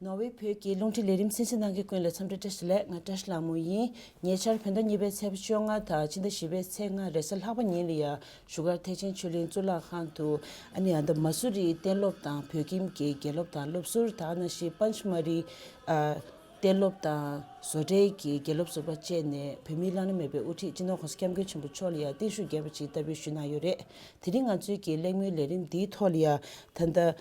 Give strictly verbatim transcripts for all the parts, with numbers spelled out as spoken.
ནོར་ཝེ་བོད་ཀྱི་རླུང་འཕྲིན་ལས་རིམ་གསན་གཟིགས་གནང་མཁན་ཀུན་ལ་འཚམས་འདྲི་བཀྲ་ཤིས་བདེ་ལེགས། ང་བཀྲ་ཤིས་ལྷ་མོ་ཡིན། ཉེ་ཆར་བོད་ཟླ་གཉིས་པའི་ཚེས་པ་བཅོ་ལྔ་དང་ཕྱི་ཟླ་བཞི་པའི་ཚེས་ལྔ་རེས་གཟའ་ལྷག་པ་ཉིན་ལ་ཡ་བཞུགས་སྒར་ཐེག་ཆེན་ཆོས་གླིང་གཙུག་ལག་ཁང་དུ་ཨ་ནི་ཨ་ད་མ་སུ་རི་གཏན་སློབ་དང་བོད་ཁྱིམ་གྱི་དགེ་སློབ་དང་སློབ་ཟུར་དག་ནང་བཞིན་པཱན་ཆི་མ་རི་ཨ་གཏན་སློབ་དང་བཟོ་གྲྭའི་གི་དགེ་སློབ་ཟུར་པ་བཅས་ནས་བོད་མིའི་བླ་ན་མེད་པའི་དབུ་ཁྲིད་སྤྱི་ནོར་༸གོང་ས་༸སྐྱབས་མགོན་ཆེན་པོ་མཆོག་ལ་ཡ་བརྟན་བཞུགས་རྒྱས་པ་ཅིག་བསྟར་འབུལ་ཞུས་གནང་ཡོད་རེད། དེ་རིང་ང་ཚོའི་གི་གླེང་མོལ་ལས་རིམ་འདིའི་ཐོག་ལ་ཡ་ད་ལྟ་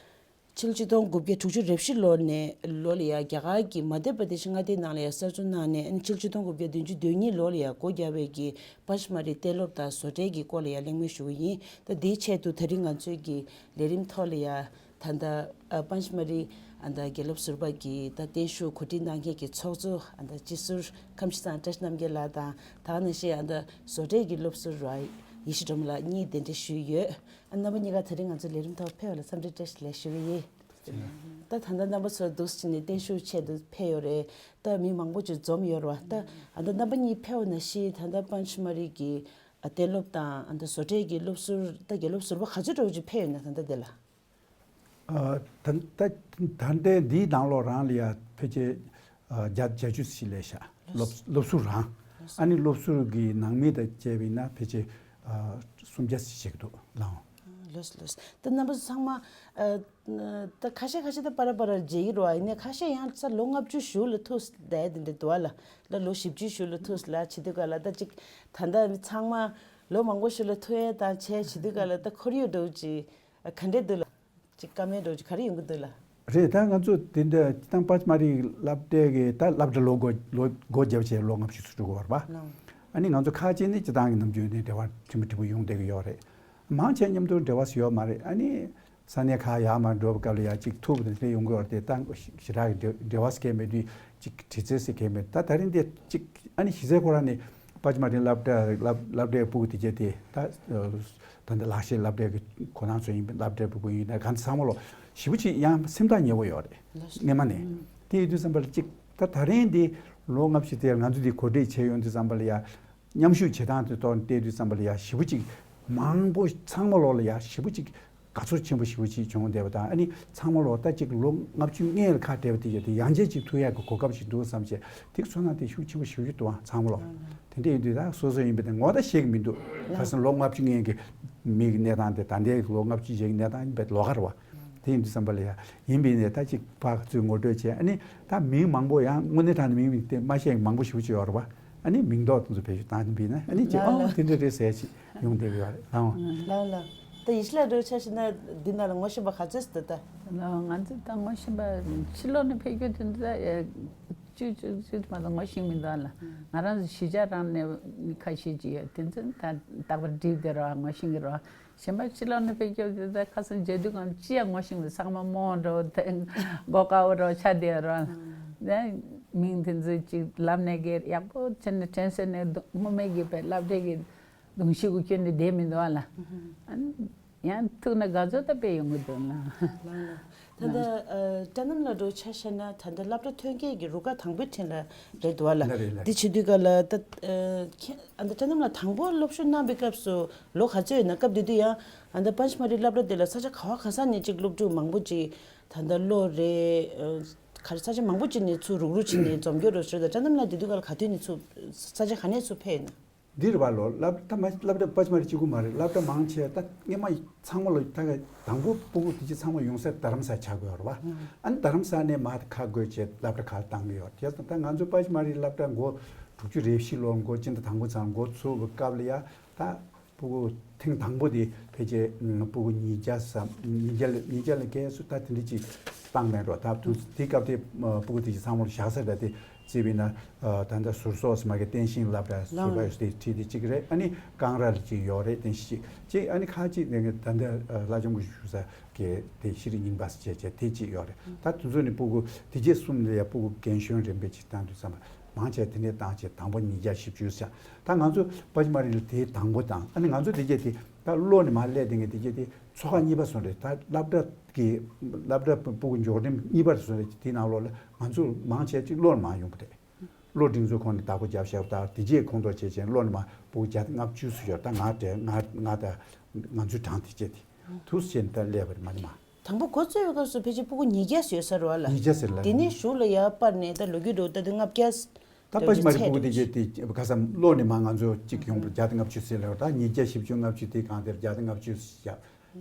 ཕྱི་ལོ་ཆིག་སྟོང་དགུ་བརྒྱ་དྲུག་ཅུ་རེ་བཞི་ལོ་ནས་ལོ་ལ་ཡ་རྒྱ་གར་གྱི་མ་དྷྱ་པ་དེ་ཤི་མངའ་སྡེའི་ནང་ལ་ཡ་གསར་འཛུགས་གནང་ནས་ཕྱི་ལོ་ཆིག་སྟོང་དགུ་བརྒྱ་བདུན་ཅུ་དོན་གཉིས་ལོ་ལ་ཡ་སྒོ་བརྒྱབ་པའི་གི་པཱན་ཆི་མ་རི་གཏན་སློབ་དང་བཟོ་གྲྭའི་གི་སྐོར་ལ་ཡ་གླེང་མོལ་ཞུ་གི་ཡིན། ད་དེའི་ཆེད་དུ་ད་རིང་ང་ཚོའི་གི་ལས་རིམ་ཐོག་ལ་ཡ་ད་ལྟ་ཨ་པཱན་ཆི་མ་རི་ཨ་ད་དགེ་སློབ་ཟུར་པ་གི་ད་བརྟན་བཞུགས་གོ་སྒྲིག་གནང་མཁན་གྱི་ཚོགས་གཙོ་ཨ་ད་སྤྱི་ཟུར་ཁམས་སྤྱི་ཚང་བཀྲ་ཤིས་རྣམ་རྒྱལ་ལགས་དང་དེ་ནང་བཞིན་ཨ་ད་བཟོ་གྲྭའི་གི་སློབ་ཟུར་ར་ཡེ་ཤེས་སྒྲོལ་མ་ལགས་གཉིས་གདན་འདྲེན་ཞུས་ཡོད། ཨ་རྣམ་པ་གཉིས་ཀ་ད་རིང་ང་ཚོའི་ལས་རིམ་ཐོག་ཕེབས་པ་ལ་འཚམས་འདྲི་བཀྲ་ཤིས་བདེ་ལེགས་ཞུ་གི་ཡིན། ད་ད་ལྟ་རྣམ་པ་ཚོ་འདུག་སེ་བྱས་ནས་བརྟན་བཞུགས་ཆེད་དུ་ཕེབས་ཡོད་རེད། ད་མི་མང་པོ་ཅིག་འཛོམས་ཡོད་རེད་བ། ད་ཨ་ད་རྣམ་པ་གཉིས་ཕེབས་པ་ནང་བཞིན་ད་ལྟ་པཱན་ཆི་མ་རི་གི་ཨ་གཏན་སློབ་དང་ཨ་ད་བཟོ་གྲྭའི་གི་སློབ་ཟུར་ད་དགེ་སློབ་ཟུར་པ་ག་ཚོད་འདྲ་བོ་ཅིག་ཕེབས་ཡོད་ན་ད་ལྟ་དེ་ལ། ཨ་ད་ད་ད་ལྟའི་འདིའི་ནང་ལོགས་རང་ལ་ཡ་ཕལ་ཆེར་ཨ་བརྒྱ་བརྒྱད་ཅུ་ཞིག་སླེབས་ཤག་སློབ་སློབ་ཟུར་རང་། ཨ་ནི་སློབ་ཟུར་གྱི་ནང་མི་དང་བཅས་པ་ཡིན་ན་ཕལ་ཆེར་ཨ་སུམ་བརྒྱ་ཞིག་ཆགས་ཀྱི་འདུག་ལགས། ལགས་ལགས། ད་རྣམ་པ་ཚོ་ཚང་མ་ཨ་ད་ཁ་ཤས་ཁ་ཤས་ད་པ་ར་པ་ར་མཇལ་གྱི་རེད་བ། ཡིན་ནའི་ཁ་ཤས་ཡང་ས་ལོ་ལྔ་བཅུ་ཞིག་ལ་ཐུག་བསྡད་དེ་འདྲ་འདུག་བ་ལ། ད་ལོ་བཞི་བཅུ་ཞིག་ལ་ཐུག་ལ་བྱེད་དུས་ག་ལ་ད་ཅིག་ད་ལྟ་ཚང་མ་ལོ་མང་པོ་ཞིག་ལ་ཐུག་ཡས་དང་བྱས་བྱེད་དུས་ག་ལ་ད་ཁོར་ཡུག་འདྲ་བོ་ཅིག་ག་འདྲས་འདུག་ལ། ཅིག་བཀའ་མོལ་འདྲ་བོ་ཅིག་ག་རེ་ཡོང་གི་འདུག་ལ། རེད། ད་ང་ཚོ་དེ་འདྲ་སྤྱིར་བཏང་པཱན་ཆི་མ་རི་སློབ་གྲྭའི་གི་ད་སློབ་གྲྭ་ལོ་འགོ་ལོ་འགོ་བརྒྱབ་བྱས་ལོ་ལྔ་བཅུ་ཚུད་འགྲོ་གི་ཡོད་རེད་པ། ལགས། ཨ་ནི་ང་ཚོ་ཁག་ཅིག་ནི་སྤྱིར་བཏང་གི་ནམ་རྒྱུན་ནས་འབྲེལ་བ་ཕྲན་བུ་ཕྲན་བུ་ཡོང་བསྡད་ཀྱི་ཡོད་རེད། མང་ཆེ་མཉམ་དུ་འབྲེལ་བ་ཞིག་ཡོད་མ་རེད། ཨ་ནི་ས་གནས་ཁག་ཡར་མར་འགྲོ་བའི་སྐབས་ལ་ཡ་གཅིག་ཐུག་པ་དེ་འདྲ་ཡོང་གི་ཡོད་རེད་དེ། ད་ཞེ་དྲག་གི་འབྲེལ་འབྲེལ་བ་ཟེར་མཁན་མེད་དུས་གཅིག་དྲི་རྩད་ཟེར་མཁན་མེད། ད་ད་རིང་དེ་གཅིག་ཨ་ནི་གཞི་རྩའི་ཁོ་རང་ནས་པཱན་ཆི་མ་རི་སློབ་གྲྭ་སློབ་སློབ་གྲྭའི་ཕྲུ་གུ་དེ་གྱད་དེ་ད་ད་ལྟ་ལག་ཤེས་སློབ་གྲྭའི་གི་གོ་ནང་ཚོ་ཡིན་པའི་སློབ་གྲྭའི་ཕྲུ་གུ་ཡིན་ན་གང་ཚང་མ་ལོ་ཞེ་པོ་ཅིག་ཡང་སེམས་ཐག་ཉེ་བོ་ཡོད་རེད། སྔོན་མ་ནས་དེ་ཡོད་དུས་ཙམ་པ་ལ་གཅིག་ད་ད་རིང་འདི་ལོ་ལྔ་བཅུ་དེར་ང་ཚོ་འདི་གོ་སྒྲིག་བྱས་ཡོང་དུས་ཙམ་པ་ལ་ཡ། མཉམ་ཞུགས་བྱེད་སྟངས་དེ་ཐོག་ནས་བལྟས་དུས་ཙམ་པ་ལ་ཡ་ཞེ་པོ་ཅིག་མང་པོ་ཚང་མ་ལོག་ལ་ཡ་ཞེ་པོ་ཅིག་དགའ་ཚོར་ཆེན་པོ་ཞེ་པོ་ཅིག་བྱུང་བསྡད་པ་དང་། ཨ་ནི་ཚང་མ་ལོག་ད་ཅིག་ལོ་ལྔ་བཅུ་སྔོན་ལ་ཁ་བྲལ་བ་དེ་ཡ་དེ་ཡང་བསྐྱར་ཅིག་ཐུག་ཡག་གི་གོ་སྐབས་ཤིག་འདུག་བསམ་བྱས་དེ་ཚོར་སྣང་དེ་ཤུགས་ཆེན་པོ་ཞེ་པོ་ཅིག་འདུག་ཨང་། ཚང་མ་ལོག་དེ་འདྲ་ཡིན་དུས་ད་སོ་སོ་ཡིན་པ་དེ་ངོ་ད་ཤེས་ཀྱི་མི་འདུག་ཁ་སང་ལོ་ལྔ་བཅུ་སྔོན་གྱི་མི་གི་གནས་སྟངས་དེ་ད་ལྟའི་ལོ་ལྔ་བཅུ་རྗེས་ཀྱི་གནས་སྟངས་ཡིན་པའི་ལོགས་ཀ་རེད་བ། དེ་ཡིན་དུས་ཙམ་པ་ལ་ཡ་ཡིན་པའི་ནས་ད་ཅིག་ཕར་ཚུར་ངོ་སྤྲོད་བྱས། ཨ་ནི་ད་མིང་མང་པོ་ཡང་དངོས་གནས་དྲང་གནས་མིང་དེ་མ་ཤེས་མཁན་མང་པོ་ཞེ་པོ་ཅིག་ཡོད་རེད་བ། ཨ་ནི་མིང་འདོགས་དེ་ཚོ་བེད་སྤྱོད་བཏང་བཞིན་པས་ན་ཨ་ནི་ཅིག་ལགས་ཨོ་ལགས། དེ་འདྲ་རེད་ཟེར་ཅིག་ཡོང་བསྡད་ཀྱི་ཡོད་རེད་ལགས། ལགས་ལགས། ད་ཡེ་ཤེས་ལགས་འདྲ་བོ་ཆ་བཞག་ན་འདི་ནང་ལ་ངོ་ཤེས་པ་ག་ཚོད་ཟེར་ད། ལགས་ང་ཚོ་ད་ངོ་ཤེས་པ་ཕྱི་ལོགས་ནས་ཕེབས་རྒྱུ་དེ་ཚོ་ད་བཅུ་བཅུ་བཅུ་མ་གཏོགས་ངོ་ཤེས་མི་འདུག་ལ། ང་རང་ཚོ་གཞིས་ཆགས་རང་ནས་ཁ་ཤས་ཅིག་ཡོད། དེ་ཚོ་ད་རྟག་པར་འགྲིག་བསྡད་རོགས་ངོ་ཤེས་ཀྱི་རོགས། གཞན་པ་ཕྱི་ལོགས་ནས་ཕེབས་སྐྱོད་དེ་ད་ཁ་སང་མཇལ་དུས་ཀྱང་ཅི་ཡང་ངོ་ཤེས་མི་འདུག་ཚང་མ་རྨོ་འདྲ་བོ་དེ་མགོ་དཀར་བོ་འདྲ་བོ་ཆགས་བསྡད་རོགས། ད་མིང་དེ་ཚོ་ཅིག་ལབ་ནས་གི་ཡག་པོ་བྱས་ནས་དྲན་གསོ་ནས་སྔོན་མའི་གི་པའི་སློབ་གྲྭའི་གི་གདུང་ཤུགས་ཀྱིས་བསྐྱོད་ནས་བསྡད་མི་འདུག་ཨ་ལ། ཨ་ནི་ཡང་ཐུག་ན་དགའ་ཚོར་ད་དཔེ་ཡོང་གི་འདུག་ལ། ལགས་ལགས། ད་ལྟ་ཨ་བཀྲ་རྣམ་ལགས་འདྲ་བོ་ཆ་བཞག་ན་ད་ལྟ་སློབ་གྲྭ་ཐོན་སྐྱེད་ཀྱི་རུ་ཁག་དང་པོའི་འཕྲིན་ལས་རེད་འདུག་ཨ་ལ། ལགས་རེད་ལགས། འདི་བྱེད་དུས་ག་ལ་ད་ཨ་ཁྱེད་ཨ་ད་བཀྲ་རྣམ་ལགས་དང་པོ་སློབ་ཞུགས་གནང་བའི་སྐབས་སུ་ལོ་ག་ཚོད་ཡོད་ན། སྐབས་དེ་དུས་ཡང་ཨ་ད་པཱན་ཆི་མ་རི་སློབ་གྲྭ་དེ་ལ་ས་ཆ་ག་བ་ག་ས་ནས་ཅིག་སློབ་ཕྲུག་མང་པོ་ཅིག་ད་ལྟ་ལོ་རེ་ཨ་ག་རེ་ས་ཆ་མང་པོ་ཅིག་ནས་ཚུར་རུག་རུག་བྱས་ནས་འཛོམས་ཡོད་རེད་ཟེར། ད་བཀྲ་རྣམ་ལགས་དེ་དུས་ག་ལ་ག་དུས་ནས་ཚུར་ས་ཆ་ག་ནས་ཚུར་ཕེབས་ཡོད་ན། འདིར་བ་ལོ་སློབ་ད་མ་སློབ་གྲྭ་པཱན་ཆི་མ་རི་གཅིག་པུ་མ་རེད། སློབ་གྲྭ་མང་ཆེ་ད་སྔོན་མ་ཚང་མ་ལོ་ད་ག་དང་པོ་སྤུ་གུ་དེ་ཅི་ཚང་མ་ཡོང་ས་རྡ་རམ་ས་ཆགས་དགོས་རེད་བ། ཨ་ནི་རྡ་རམ་ས་ནས་མར་ཁ་བགོས་བྱས་སློབ་གྲྭ་ཁག་བཏང་གི་ཡོད། དེ་ད་ང་ཚོ་པཱན་ཆི་མ་རི་སློབ་གྲྭ་འགོ་དྲུག་ཅུ་རེ་བཞི་ལོར་འགོ་སྤྱི་ཟླ་དང་པོ་ཚང་འགོ་ཚུགས་པའི་སྐབས་ལ་ཡ་ད་སྤུ་གུ་ཐེངས་དང་པོ་དེ་ཕལ་ཆེར་སྤུ་གུ་ཉིས་བརྒྱ་ཙམ་ཉིས་བརྒྱ་ལ་ཉིས་བརྒྱ་ལ་བརྒལ་སོང་། ད་དེ་འདྲ་ཅིག་བཏང་མེད་འགྲོ། ད་དུས་དེ་སྐབས་དེ་སྤུ་གུ་དེ་ཅི་ཚང་མ་ལ་བཞག་ས་ད་དེ། རྩིས་པས་ན། ད་ལྟ་ཟུར་གསོག་ཟེར་མ་གི་བསྟན་ཤིང་སློབ་གྲྭ་ཟུར་པ་ཡོད་དེ་ཁྲིད་དེ་གཅིག་རེད། ཨ་ནི་ཀང་ར་ལ་གཅིག་ཡོད་རེད། བསྟན་ཤིང་གཅིག་གཅིག་ཨ་ནི་ཁ་ཅིག་ནས་ད་ལྟ་བླ་སྤྱང་ཀི་བཞུགས་ས་གི་དེ་ཤེས་རིག་རྙིང་པ་ཟེར་བྱས་བྱས་དེ་གཅིག་ཡོད་རེད། ད་དེ་ཚོ་ནི་སྤུ་གུ་དེ་རྗེས་གསུམ་ལ་ཡ་སྤུ་གུ་རྒན་གཞོན་རིམ་པས་གཅིག་བཏང་དུས་ཙམ་པ་མང་ཆེ་དེ་ནས་བཏང་བྱས་དང་པོ་ཉིས་བརྒྱ་བཞི་བཅུ་ཙམ། ད་ང་ཚོ་པཱན་ཆི་མ་རི་ལ་དེའི་དང་པོ་དང་ཨ་ནི་ང་ཚོ་དེ་རྗེས་དེ་ད་བློ་ནས་མར་སླེབས་དེ་ངས་དེ་རྗེས་དེ་ཚོ་ཁག་གཉིས་པ་སོང་རེད། ད་སློབ་གྲྭ་གི་སློབ་གྲྭ་སྤུ་གུ་འབྱོར་འབྲིང་གཉིས་པར་སོང་རེད། དེའི་ནང་ལོགས་ལ་ང་ཚོ་མང་ཆེ་གཅིག་བློ་ནས་མར་ཡོང་གི་རེད། བློ་འབྲིང་ཚོའི་ཁོངས་ནས་བདག་པོ་རྒྱབ་བཞག་པ་དང་དེ་རྗེས་ཁོངས་གཏོགས་བྱས་བྱས་བློ་ནས་མར་སྤུ་གུ་བརྒྱ་དང་ལྔ་བཅུ་ཙམ་ཡོད། ད་ང་དེ་ང་ང་དང་ང་ཚོའི་གྲངས་དེ་བྱས་ཏེ་དུས་ཆེན་ད་སླེབས་པ་རེད་མ་རེད་མ། དང་པོ་འགོ་བཙུགས་པའི་སྐབས་སུ་ཕལ་ཆེར་སྤུ་གུ་ཉིས་བརྒྱ་ཙམ་ཡོད་ས་རེད་བ་ལ། ཉིས་བརྒྱ་ཟེར་ལ། དེ་ནས་གཞུག་ལ་ཡར་སྤར་ནས་ད་ལོ་རྒྱུས་འགྲོ་ལྟ་དུས་ལྔ་བརྒྱ་ད་པ་ཅི་མ་རེད་སྤུ་གུ་དེ་གྱད་དེ་ག་ས་ལོ་ནས་མ་ང་ཚོ་གཅིག་ཡོང་བར་བརྒྱ་དང་ལྔ་བཅུ་ཟེར་ལ། ད་ཉིས་བརྒྱ་བཞི་བཅུ་ལྔ་བཅུ་དེ་གང་དེར་བརྒྱ་དང་ལྔ་བཅུ་བཞག་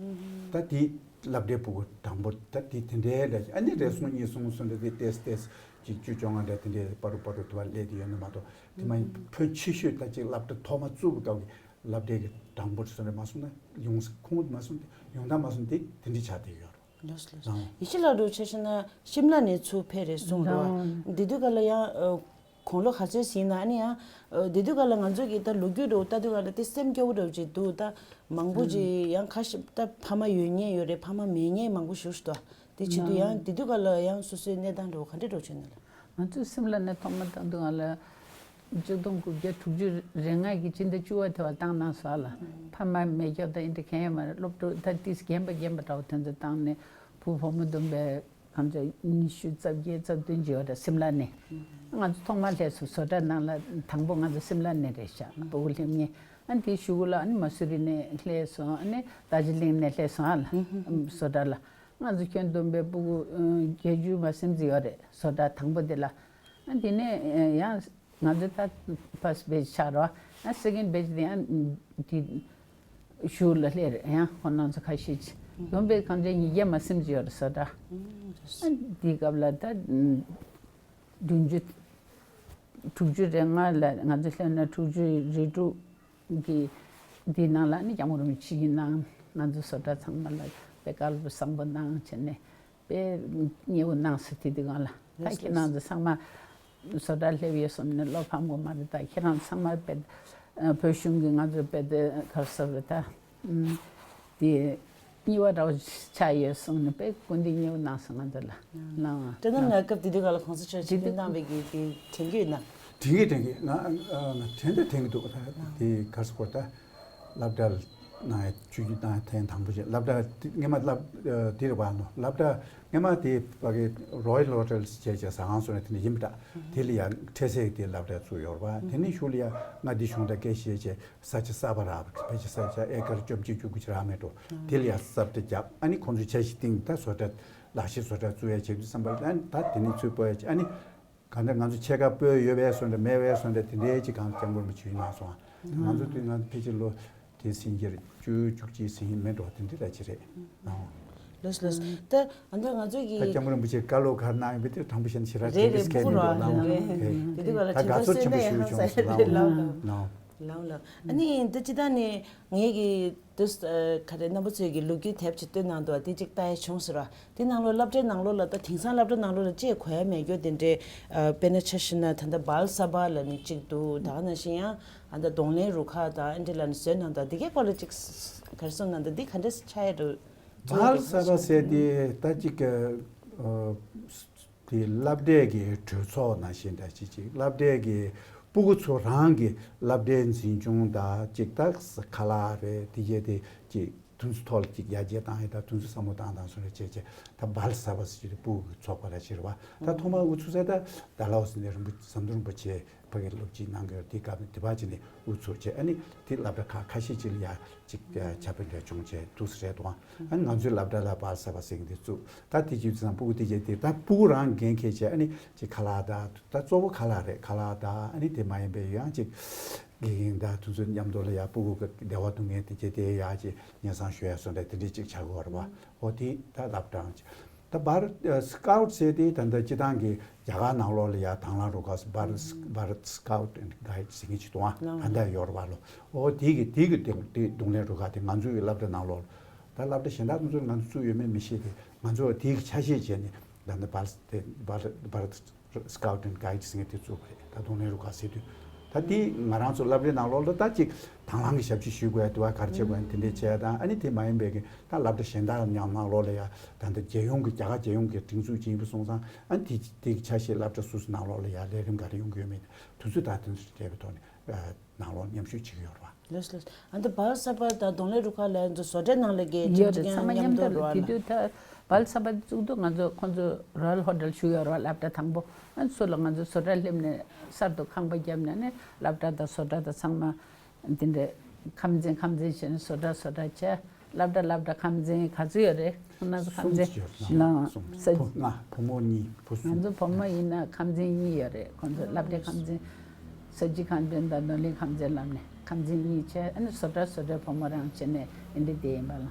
ད་དེ་སློབ་གྲྭའི་སྤུ་གུ་དང་པོ་ད་དེ་དེ་འདྲའི་འདྲ་ཞིག་ཨ་ནི་རེ་ཟུང་གཉིས་ཟུང་ཟུང་འདྲ་དེ་ཏེས་ཏེས་གཅིག་བཅུ་བཅོ་ལྔ་འདྲ་དེ་འདྲའི་པ་རུ་པ་རུ་དུ་བ་སླེབས་དེ་ཡོད་ནི་མ་གཏོགས་དེ་མ་ཡིན་ཕོན་ཆེ་ཤོས་ད་ཅིག་སློབ་གྲྭ་ཐོག་མ་བཙུགས་པའི་སྐབས་ཀྱི་སློབ་གྲྭའི་གི་གྲངས་འབོར་སོང་རེ་མ་སོང་ན་ཡོང་ཁུངས་མ་སོང་དེ་ཡོང་སྟངས་མ་སོང་དེ་དེ་འདྲ་ཆགས་བསྡད་ཡོད་རེད། ལགས་ལགས། ཡེ་ཤེས་ལགས་འདྲ་བོ་ཆ་བཞག་ན་ཤིམ་ལ་ནས་ཚུར་ཕེབས་རེད་གསུངས་རོགས། འདི་དུས་སྐབས་ལ་ཡང་དགུང་ལོ་ག་ཚོད་ཟིན་ན་ཨ་ནི་ཡང་འདི་དུས་སྐབས་ལ་ང་ཚོ་གི་ད་ལོ་རྒྱུས་འདྲ་བོ་ལྟ་དུས་སྐབས་ལ་དེ་སེམས་སྐྱོ་བོ་འདྲ་བོ་ཅིག་འདུག་ད་མང་པོ་ཅིག་ཡང་ཁ་ཤས་ད་ཕ་མ་ཡོད་མཁན་ཡོད་རེད། ཕ་མ་མེད་མཁན་མང་པོ་ཞིག་འདུག་དེ་བྱེད་དུས་ཡང་འདི་དུས་སྐབས་ལ་ཡང་སོ་སོའི་གནས་སྟངས་འདྲ་བོ་ག་འདྲ་འདྲ་བོ་བྱུང་ན་ལ། ང་ཚོས་སིམ་ལ་ནས་ཐོག་མ་བཏང་དུས་ང་ལ་གཅིག་སྟོང་དགུ་བརྒྱ་དྲུག་ཅུ་རེ་ལྔ་གི་སྤྱི་ཟླ་བཅུ་པ་དེ་བ་བཏང་གནང་སོང་ལ། ཕ་མ་མེད་སྐྱོ་ད་ཨིན་དྲ་གང་ཡང་མ་རེད། སློབ་ཕྲུག་ད་ཏིས་རྒན་པ་རྒན་པ་འདྲ་བོ་དེ་ཚོ་བཏང་ནས་བུ་བུ་མོ་བསྡོམས་པས་གང་ཚོད་ཉི་ཤུ་རྩ་བརྒྱད་རྩ་བདུན་ཅིག་ཡོད་རེད་སིམ་ལ་ནས། ང་ཚོ་ཐོག་མ་སླེབས་སོང་བཟོ་གྲྭ་ནང་ལ་དང་པོ་ང་ཚོ་སིམ་ལ་ནས་རེད་ཤག་སྤུ་གུ་སླེབས་མཁན་ཨ་ནི་དེའི་གཞུག་གུ་ལ་ཨ་ནི་མ་སུ་རི་ནས་སླེབས་སོང་ཨ་ནི་རྡོ་རྗེ་གླིང་ནས་སླེབས་སོང་ཨ་ལ་བཟོ་གྲྭ་ལ། ང་ཚོ་ཁྱོན་བསྡོམས་པས་སྤུ་གུ་བརྒྱད་ཅུ་མ་ཟིན་ཙམ་ཡོད་རེད་བཟོ་གྲྭ་དང་པོ་དེ་ལ། ཨ་དེ་ནས་ཡང་ང་ཚོ་ད་first batch ཆགས་རོགས་ཨ་second batch དེ་ཡང་དེ་གཞུག་ལ་སླེབས་རེད། ཡང་ཁོ་རང་ཚོ་ཁ་ཤས་ཅིག་བསྡོམས་པས་གང་ཆ་ཉིས་བརྒྱ་མ་ཟིན་ཙམ་ཡོད་རེད་བཟོ་གྲྭ། ཨ་དེའི་སྐབས་ལ་ད་བདུན་ཅུ་དྲུག་ཅུ་རེ་ལྔ་ལ་ང་ཚོ་སླེབས་ན་དྲུག་ཅུ་རེ་དྲུག་གི་འདི་ནང་ལ་ནི་སྐྱབས་མགོན་རིན་པོ་ཆེ་གི་ནང་ང་ཚོ་བཟོ་གྲྭ་ཚང་མ་ལ་དཔེ་བཀའ་སློབ་བཟང་པོ་གནང་བྱས་ནས་དཔེ་མཉེས་པོ་གནང་ཟེར་དེ་དུས་སྒང་ལ་ད་ཁྱེད་རང་ཚོ་ཚང་མ་བཟོ་གྲྭ་སླེབས་ཡོད་སོང་ནས་བློ་ཕམ་དགོས་མ་རེད། ད་ཁྱེད་རང་ཚང་མ་དཔེ་བོད་གཞུང་གི་ང་ཚོ་དཔེ་དེ་ག་རེ་ཟེར་རེད་ད་དེ་གཉིས་པ་འདྲ་བོ་ཆགས་ཡོད་གསུངས་ནས་དཔེ་སྐུ་མདུན་མཉེས་པོ་གནང་སོང་ང་ཚོ་ལ་གནང་བ། དེ་ནང་ལ་སྐབས་དེ་དུས་སྒང་ལ་གོང་ས་མཆོག་ཆིབས་བསྒྱུར་གནང་བའི་གི་གི་དྲན་སྐུལ་ཡོད་ན། དྲན་གི་དྲན་གི་ང་ང་དྲན་དེ་དྲན་གི་འདུག་ད་དེ་གར་སྐོར་ད་སློབ་གྲྭ་ནང་ཡ་ཆུ་རྒྱུད་ནང་ཐེངས་དང་པོ་ཞིག་སློབ་གྲྭ་དེ་སྔས་མ་སློབ་དེ་རེད་བ་ནོ་སློབ་གྲྭ་སྔས་མ་དེ་ཕ་གི་Royal Hotel་བྱས་བྱས་ཟ་ཁང་སོང་ནས་དེ་འདྲ་ཡིན་པ་འདྲ་དེ་ལ་ཡ་འཕྲལ་སེལ་དེ་སློབ་གྲྭ་བཙུགས་ཡོད་རེད་བ། དེ་ནས་གཞུག་ལ་ཡ་ང་འདི་གཞུང་དང་སྐད་བཤད་བྱས་ས་ཆ་གསར་པ་རག་ཕལ་ཆེར་ས་ཆ་ཨེ་ཀར་བཅོ་བརྒྱད་བཅུ་དགུ་ཅིག་རག་མེད་འགྲོ། དེ་ལ་ཡང་གསར་དུ་བརྒྱབ་ཨ་ནི་ཁོང་ཚོས་འཆར་གཞི་བཏིང་ད་བཟོ་གྲྭ་ལག་ཤེས་བཟོ་གྲྭ་བཙུགས་ཡ་བྱེད་དུས་བསམ་པ་ལ་ཨ་ནི་ད་དེ་ནས་ཚུར་སྤོ་ཡ་བྱེད་ཨ་ནི་གང་ལྟར་ང་ཚོ་ཕྱེད་ཀ་སྤོས་ཡོད་པའི་བཟོ་འདྲ་མེད་པའི་བཟོ་འདྲ་དེ་འདྲའི་ཅིག་གང་སྐྱབས་མགོན་རིན་པོ་ཆེས་གནང་སོང་ང་ཚོ་དེ་ང་ཚོ་དུས་ང་ཚོ་ཕལ་ཆེར་ལོ་དེ་ཟིན་རྒྱུར་བཅུ་བཅུ་གཅིག་ཟིན་མེད་འགྲོ་དེ་འདྲ་ར་ཅིག་རེད། ལོས་ལོས། ད་ཨ་འདྲ་ང་ཚོ་གི་ད་སྐྱབས་མགོན་རིན་པོ་ཆེས་བཀའ་སློབ་ག་རེ་གནང་ཡོད་པ་དེ་དྲང་པོ་བཤད་ན་ཞེ་དྲག་རེད་དེ་རེད་སྐད་མི་འདུག་ལའང་། དེ་དུས་ག་ལ་ད་དྲན་དགའ་ཚོར་ཆེན་པོ་ཞེ་པོ་བྱུང་སོང་ལའང་། ལའང་ལའང་། ཨ་ནི་འདི་སྤྱི་བཏང་ནས་ངས་ཀྱི་འདི་ག་རེ་རྣམ་པ་ཚོས་ཀྱི་ལོ་རྒྱུས་དེབ་ཅིག་བཏོན་གནང་འདུག་དེ་ཅིག་ལྟ་ཡ་བྱུང་ཟེར་བ་དེ་ནང་ལོགས་སློབ་གྲྭའི་ནང་ལོགས་ལ་ད་དེང་སང་སློབ་གྲྭ་ནང་ལོགས་ལ་ཅིག་གོ་ཡ་མེད་རྒྱུ་དེ་འདྲའི་དཔེར་ན་ཆ་བཞག་ན་ད་ལྟ་བལ་ས་བ་ལ་ནི་གཅིག་འདུག་ད་ག་ནང་བཞིན་ཡང་ཨ་ད་གདོང་ལེན་རུ་ཁག་དང་ཨ་འདྲ་ལ་ནི་བཟོས་གནང་འདུག་དེ་གའི་སྐོར་ལ་ཅིག་ག་རེ་གསུངས་གནང་འདུག་འདི་ག་འདྲ་ཆགས་ཡ་འདུག་བལ་ས་བ་ཟེར་དེ་ད་ཅིག་གི་དེ་སློབ་གྲྭའི་གི་གྲོས་ཚོགས་ནང་བཞིན་འདྲ་ཅིག་ཅིག་སློབ་གྲྭའི་གི་སྤུ་གུ་ཚོ་རང་གི་སློབ་གྲྭའི་འཛིན་སྐྱོང་དང་ཅིག་ད་ཁ་ལག་རེད་དེ་གས་དེ་ཅིག་དུས་ཚོད་ཐོག་ལ་ཅིག་ཡར་རྒྱས་བཏང་ཡ་དང་དུས་ཚོད་བསམ་བློ་བཏང་བཏང་སོང་རེད་བྱས་བྱས་ད་བལ་ས་བ་ཟེར་གྱི་རེད་སྤུ་གུ་གི་ཚོགས་པ་ར་ཅིག་རེད་བ། ད་ཐོག་མར་དབུ་ཚུགས་ས་ད་ད་ལའོ་ཟེར་ནས་རིན་པོ་ཟམ་གདོང་རིན་པོ་ཆེ་ཕ་གི་སློབ་སྤྱི་གནང་གི་ཡོད་དེ་སྐབས་དེ་བ་ཅིག་ནས་དབུ་ཚུགས་བྱས་ཨ་ནི་དེ་སློབ་གྲྭ་ཁག་ཁ་ཤས་ཅིག་ལ་ཡ་ཅིག་ཁྱབ་སྤེལ་འདྲ་བྱུང་བྱས་འདུག་ཟེར་རེད་དོ། ཨ་ནི་ང་ཚོའི་སློབ་གྲྭ་ལ་བལ་ས་བ་ཟེར་གྱི་འདི་བཙུགས་ད་དེ་ཅིག་ཙམ་སྤུ་གུ་དེ་བྱས་དེ་ད་སྤུ་གུ་རང་འགན་འཁྱེར་བྱས་ཨ་ནི་ཅིག་ཁ་ལག་ད་ད་གཙོ་བོ་ཁ་ལག་རེད་ཁ་ལག་ད་ཨ་ནི་དེ་མ་ཡིན་པའི་ཡང་ཅིག་དགེ་རྒན་དང་དེ་ཚོ་མཉམ་དུ་ལ་ཡ་སྤུ་གུ་གི་བདེ་བ་སྡུག་བསྔལ་དེ་བྱས་དེ་ཡ་ཅིག་སྙན་སེང་ཞུ་ཡ་སོགས་འདྲ་དེ་འདྲས་ཅིག་བྱ་དགོས་རེད་བ། འོ་དེ་ད་སློབ་གྲྭ་ཅིག་ད་བར་སི་ཀའུ་ཊི་ཟེར་དེ་ད་ལྟ་སྤྱི་བཏང་གི་རྒྱ་གར་ནང་ལོགས་ལ་ཡ་དང་བླངས་རུ་ཁག་བར་བར་སི་ཀའུ་ཊི་ཨེན་ཌི་གའི་ཌི་ཟེར་མཁན་ཅིག་འདུག་ཨ། ད་ལྟ་ཡོད་རེད་བ་ལོ། འོ་དེ་གི་དེ་གི་དེ་དེ་གདོང་ལེན་རུ་ཁག་དེ་ང་ཚོའི་གི་སློབ་གྲྭ་ནང་ལོགས་ལ་ད་སློབ་གྲྭ་གཞན་དག་དེ་ཚོ་ང་ཚོ་བཙུགས་ཡོད་མེད་མི་ཤེས་ཏེ་ང་ཚོ་དེ་གི་ཆ་ཤས་བྱས་ནས་ད་ལྟ་བར་དེ་བར་བར་སི་ཀའུ་ཊི་ཨེན་ཌི་གའི་ཌི་ཟེར་མཁན་དེ་བཙུགས་པ་རེད། ད་གདོང་ལེན་རུ་ཁག་ཟེར་དུས་ད་དེ་ང་རང་ཚོ་སློབ་གྲྭའི་ནང་ལོགས་ལ་ད་ཅིག་དང་བླངས་ཀྱི་ཞབས་ཕྱི་ཞུ་དགོས་ཡ་དུ་བ་ག་རེ་བྱེད་དགོས་ཡ་དེ་འདྲས་བྱས་དང་ཨ་ནི་དེ་མ་ཡིན་པའི་གི་ད་སློབ་གྲྭ་གཞན་དག་ཉམས་ནང་ལོགས་ལ་ཡ་ད་ལྟ་རྒྱལ་ཡོངས་ཀྱི་རྒྱ་གར་རྒྱལ་ཡོངས་ཀྱི་སྒྲིག་འཛུགས་ཅིག་ཡིན་པ་སོང་ཙང་ཨ་ནི་དེ་དེ་གི་ཆ་ཤས་སློབ་གྲྭ་སོ་སོའི་ནང་ལོགས་ལ་ཡ་ལས་རིམ་ག་རེ་ཡོང་གི་ཡོད་མེད་དེ་ཚོ་ད་དེ་ཚོ་འབྲེལ་བའི་ཐོག་ནས་ནང་ལོགས་མཉམ་ཞུགས་བྱེད་ཀྱི་ཡོད་རེད་བ། ལགས་ལགས། ཨ་ནི་བལ་ས་བ་དང་གདོང་ལེན་རུ་ཁག་ལ་ཡང་བཟོ་གྲྭའི་ནང་ལ་གི་ཡོད་ཅིག་རེད། ཚང་མ་མཉམ་དུ་ལ་དེ་དུས་ད་བལ་ས་བ་བཙུགས་དུས་ང་ཚོ་ཁོང་ཚོ་Royal Hotel་བཞུགས་ཡོད་རེད་བ། སློབ་གྲྭ་དང་པོ་ཨ་ནི་ཚུར་ལ་ང་ཚོ་བཟོ་གྲྭ་སླེབས་ནས་གསར་དུ་ཁང་པ་བརྒྱབ་ནས་ནི་སློབ་གྲྭ་དང་བཟོ་གྲྭ་དང་ཚང་མ་འདི་འདྲ་ཁམས་ཚན་ཁམས་ཚན་བྱས་ནས་བཟོ་གྲྭ་བཟོ་གྲྭ་བྱས་སློབ་གྲྭ་སློབ་གྲྭ་ཁམས་ཚན་ག་ཚོད་ཡོད་རེད། ན་ཁམས་ཚན་གསུམ་ཡོད་ན། ལ་གསུམ། ས་བུ་ལྔ། བུ་མོ་གཉིས། བུ་གསུམ། ང་ཚོ་བུ་མོ་ཡིན་ན་ཁམས་ཚན་གཉིས་ཡོད་རེད། ཁོང་ཚོ་སློབ་གྲྭ་ཁམས་ཚན། ས་གཅིག་ཁམས་ཚན་དང་ནོར་གླིང་ཁམས་ཚན་ལབ་ནས་ཁམས་ཚན་གཉིས་བྱས། ཨ་ནི་བཟོ་གྲྭ་བཟོ་གྲྭའི་བུ་མོ་རང་བྱས་ནས་ཨེ་འདྲ་དེ་ཡིན་པ་ལ།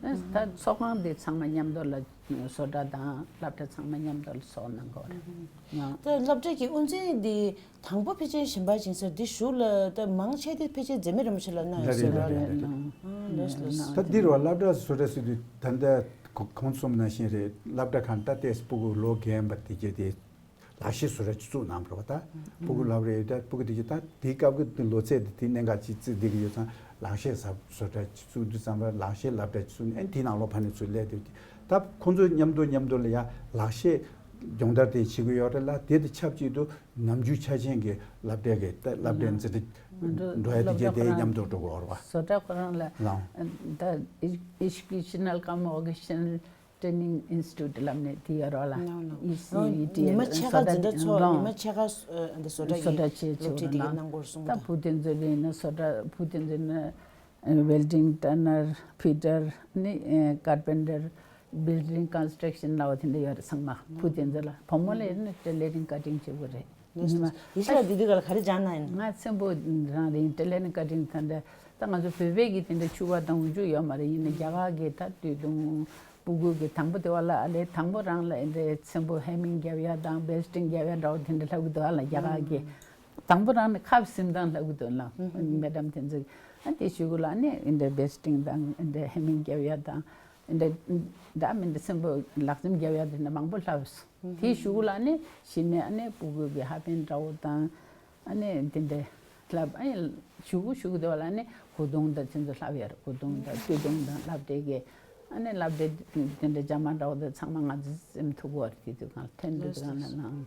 ཨ་ད་ཚོགས་ཁང་དེ་ཚང་མ་མཉམ་དུ་ལ་བཟོ་གྲྭ་དང་སློབ་གྲྭ་ཚང་མ་མཉམ་དུ་ལ་ཚོགས་གནང་གི་ཡོད་རེད། ང་ད་སློབ་གྲྭ་གི་དབུ་འཛིན་འདི་དང་པོ་ཕལ་ཆེར་གཞན་པ་ཅིག་ཟེར། འདི་གཞུག་ལ་ད་མང་ཆེ་དེ་ཕལ་ཆེར་འཛེ་མེད་རིན་པོ་ཆེ་ལ་གནང་ཡོད་ཟེར་བ་རེད། ལགས་ལགས། ད་འདི་རུ་བ་སློབ་གྲྭ་བཟོ་གྲྭ་ཟེར་དུས་ད་ལྟ་གོང་གསུངས་ནང་བཞིན་རེད། སློབ་གྲྭ་ཁང་ད་ལྟའི་སྤུ་གུ་ལོ་རྒན་པ་དེ་གྱད་དེ་ལག་ཤེས་བཟོ་གྲྭ་ཅིག་བཙུགས་གནང་བ་རེད་པ། ད་སྤུ་གུ་སློབ་རེད། ད་སྤུ་གུ་དེ་གྱད་ད་དེའི་སྐབས་ཀྱི་ལོ་ཚད་དེ་དེ་གནད་འགག་ཅིག་བརྩི་བསྡད་ཀྱི་ཡོད་ཙང་། ལག་ཤེས་བཟོ་གྲྭ་ཅིག་བཙུགས་དུས་ཙམ་པ་ལག་ཤེས་སློབ་གྲྭ་ཅིག་བཙུགས་ནས་ཨ་ནི་དེའི་ནང་ལོགས་ཕ་ནས་ཚུར་སླེབས་བསྡད་དེ། ད་ཁོང་ཚོ་མཉམ་དུ་མཉམ་དུ་ལ་ཡ་ལག་ཤེས་སྦྱོང་བརྡར་དེ་བྱེད་ཀྱི་ཡོད་རེད་ལ། དེ་དང་ཆབས་ཅིག་ཏུ་ནམ་རྒྱུན་འཆར་ཅན་གྱི་སློབ་གྲྭ་གི་ད་སློབ་གྲྭའི་འཛིན་གྲྭ་འགྲོ་ཡ་དེ་གྱད་དེ་མཉམ་དུ་འགྲོ་གི་ཡོད་རེད་པ། བཟོ་གྲྭ་ཁོ་རང་ལ་ལའང་ད་Educational cum Vocational Training Institute ལབ་ནས་དེ་ཡོད་རེད་པ་ལ། ལའང་ལའང་E C V T ཉི་མ་ཕྱེད་ཀ་འཛིན་གྲྭ་ཚོ་ཉི་མ་ཕྱེད་ཀ་ཨ་འདི་བཟོ་གྲྭ་གི་བཟོ་གྲྭ་ཆེ་ཆེ་སློབ་ཁྲིད་དེ་གྱད་གནང་གི་ཡོད་རེད་གསུངས། ད་བུ་དེ་ཚོ་ལ་ཡིན་ན་བཟོ་གྲྭ་བུ་དེ་ཚོ་ཡིན་ན། Welding, turner, fitter ནི་carpenter, building construction ལབ་པ་དེ་འདྲ་ཡོད་རེད། ཚང་མ་བུ་དེ་ཚོ་ལ། བུ་མོ་ལ་ཡིན་ན་tailoring, cutting བྱེད་དགོས་རེད། ཉི་མ་ཡེ་ཤེས་ལགས་འདི་དུས་ག་ལ་ག་རེ་སྦྱངས་གནང་ཡིན། ང་ཚེམ་བུ་རང་རེད། tailoring, cutting ད་འདྲ། ད་ང་ཚོ་བོད་པའི་གི་དེ་འདྲ་ཕྱུ་པ་དང་འོག་འཇུག་ཡོད་མ་རེད། ཡིན་ན་རྒྱ་གར་གི་ད་སྟོད་ཐུང་སྤུ་གུ་གི་དང་པོ་དེ་བ་ལ་ཨ་ལས་དང་པོ་རང་ལ་ཨེ་འདྲ་ཚེམ་བུ་hemming རྒྱབ་ཡ་དང་basting རྒྱབ་ཡ་འདྲ་བོ་དེ་འདྲ་ལྷབ་གི་འདུག་ཨ་ལ། རྒྱ་གར་གི་དང་པོ་རང་ནས་ཁབ་སིམ་དང་ལྷབ་གི་འདུག་ལ། madam དེ་ཚོས་ཨ་དེ་གཞུག་གུ་ལ་ཨ་ནི་ཨེ་འདྲ་basting དང་ཨེ་འདྲ་hemming རྒྱབ་ཡ་དང་ཨེ་འདྲ་འདྲ་མི་འདྲ་ཚེམ་བུ་ལག་ཚེམ་རྒྱབ་ཡ་དེ་འདྲ་མང་པོ་ལྷབ་སོང་། དེའི་གཞུག་གུ་ལ་ཨ་ནི་གཞི་ནས་ཨ་ནི་སྤུ་གུ་གི་ཧ་པན་འདྲ་བོ་དང་། ཨ་ནི་དེ་འདྲ་ལྷབ། ཨ་ནི་གཞུག་གུ་གཞུག་གུ་དེ་བ་ལ་ཨ་ནི་གོས་ཐུང་དང་དེ་ཚོ་ལྷབ་ཡ་རེད། གོས་ཐུང་དང་སྟོད་ཐུང་དང་ལྷབ་བསྡད་གི། ཨ་ནི་ལྷབ་བསྡད་དེ་འདྲ་རྒྱ་མ་འདྲ་བོ་དེ་ཚང་མ་ང་ཚོ་སེམས་ཐུག་གི་རེད། དེ་དུས་གང་ལ་ཐོན་དུས་གང་ལ་ནང་།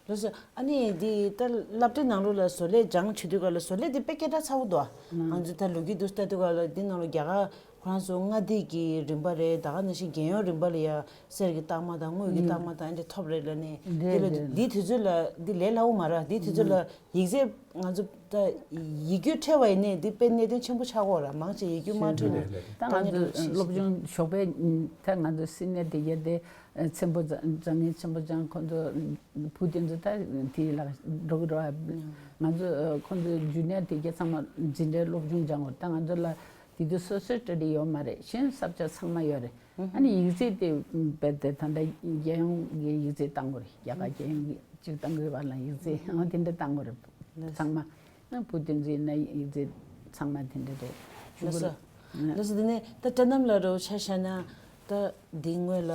ལགས་སོ། ཨ་ནི་འདི་ད་སློབ་གྲྭའི་ནང་ལོགས་ལ་བཟོ་ལས་སྦྱང་བྱེད་དུས་ག་ལ་བཟོ་ལས་འདི་དཔེ་སྐད་གྲགས་ཚ་བོ་འདུག་ཨ། ང་ཚོ་ད་ལོ་རྒྱུས་འདུག་ལྟ་དུས་ག་ལ་འདི་ནང་ལ་རྒྱ་གར་ཁོ་རང་ཚོ་མངའ་སྡེ་གི་རིམ་པ་རེད། ད་ག་ནང་བཞིན་རྒྱལ་ཡོངས་རིམ་པ་ལ་ཡ་གསེར་གྱི་རྟགས་མ་དང་དངུལ་གྱི་རྟགས་མ་དང་ཨ་འདི་ཐོབ་རེད་ལ་ནི། འདི་ལ་འདི་དུས་ཚོད་ལ་འདི་ལས་སླ་བོ་མ་རེད། འདི་དུས་ཚོད་ལ་ཡིག་ཚད་ང་ཚོ་ད་ཡིག་རྒྱུགས་འཕྲོད་པ་ཡིན་ནའི་འདི་དཔེ་གནད་དོན་ཆེན་པོ་ཆགས་ཀྱི་ཡོད་རེད། མང་ཆེ་ཡིག་རྒྱུགས་མ་འཕྲོད་ནས་ད་ང་ཚོ་སློབ་སྦྱོང་ཞོགས་པའི་ད་ང་ཚོ་སི་ནི་ཡར་དེ་གྱད་དེ་ཚེམ་བུ་སྦྱང་མཁན་ཚེམ་བུ་སྦྱང་ཁོང་ཚོ་བུ་དེ་ཚོ་ད་དེ་ལ་འགྲོ་གི་རེད། ང་ཚོ་ཁོང་ཚོ་ཇུ་ནི་ཡར་དེ་གྱད་ཚང་མ་འཛིན་གྲྭའི་སློབ་སྦྱོང་སྦྱང་བར་ད་ང་ཚོ་ལ་དེ་དུས་སོ་སོའི་གྲ་སྒྲིག་ཡོད་མ་རེད། གཞན་ས་ཆ་ཚང་མ་ཡོད་རེད། ཨ་ནི་ཡིག་ཚད་དེ་རྦད་དེ་ད་ལྟ་རྒྱལ་ཡོངས་ཀྱི་ཡིག་ཚད་བཏང་དགོས་རེད། རྒྱ་གར་རྒྱལ་ཡོངས་ཀྱི་ཅིག་བཏང་དགོས་པ་ལ་ཡིག་ཚད་ཨང་དེ་འདྲ་བཏང་དགོས་རེད། ཚང་མ་ཨ་བུ་དེ་ཚོ་ཡིན་ན་ཡིག་ཚད་ཚང་མ་དེ་འདྲ་རེད། ལགས་སོ། ལགས་སོ། དེ་ནས་ད་སྐྲ་སྣམ་ལ་རོ་ཆ་བཞག་ན་ད་འདི་སྔོན་ལ་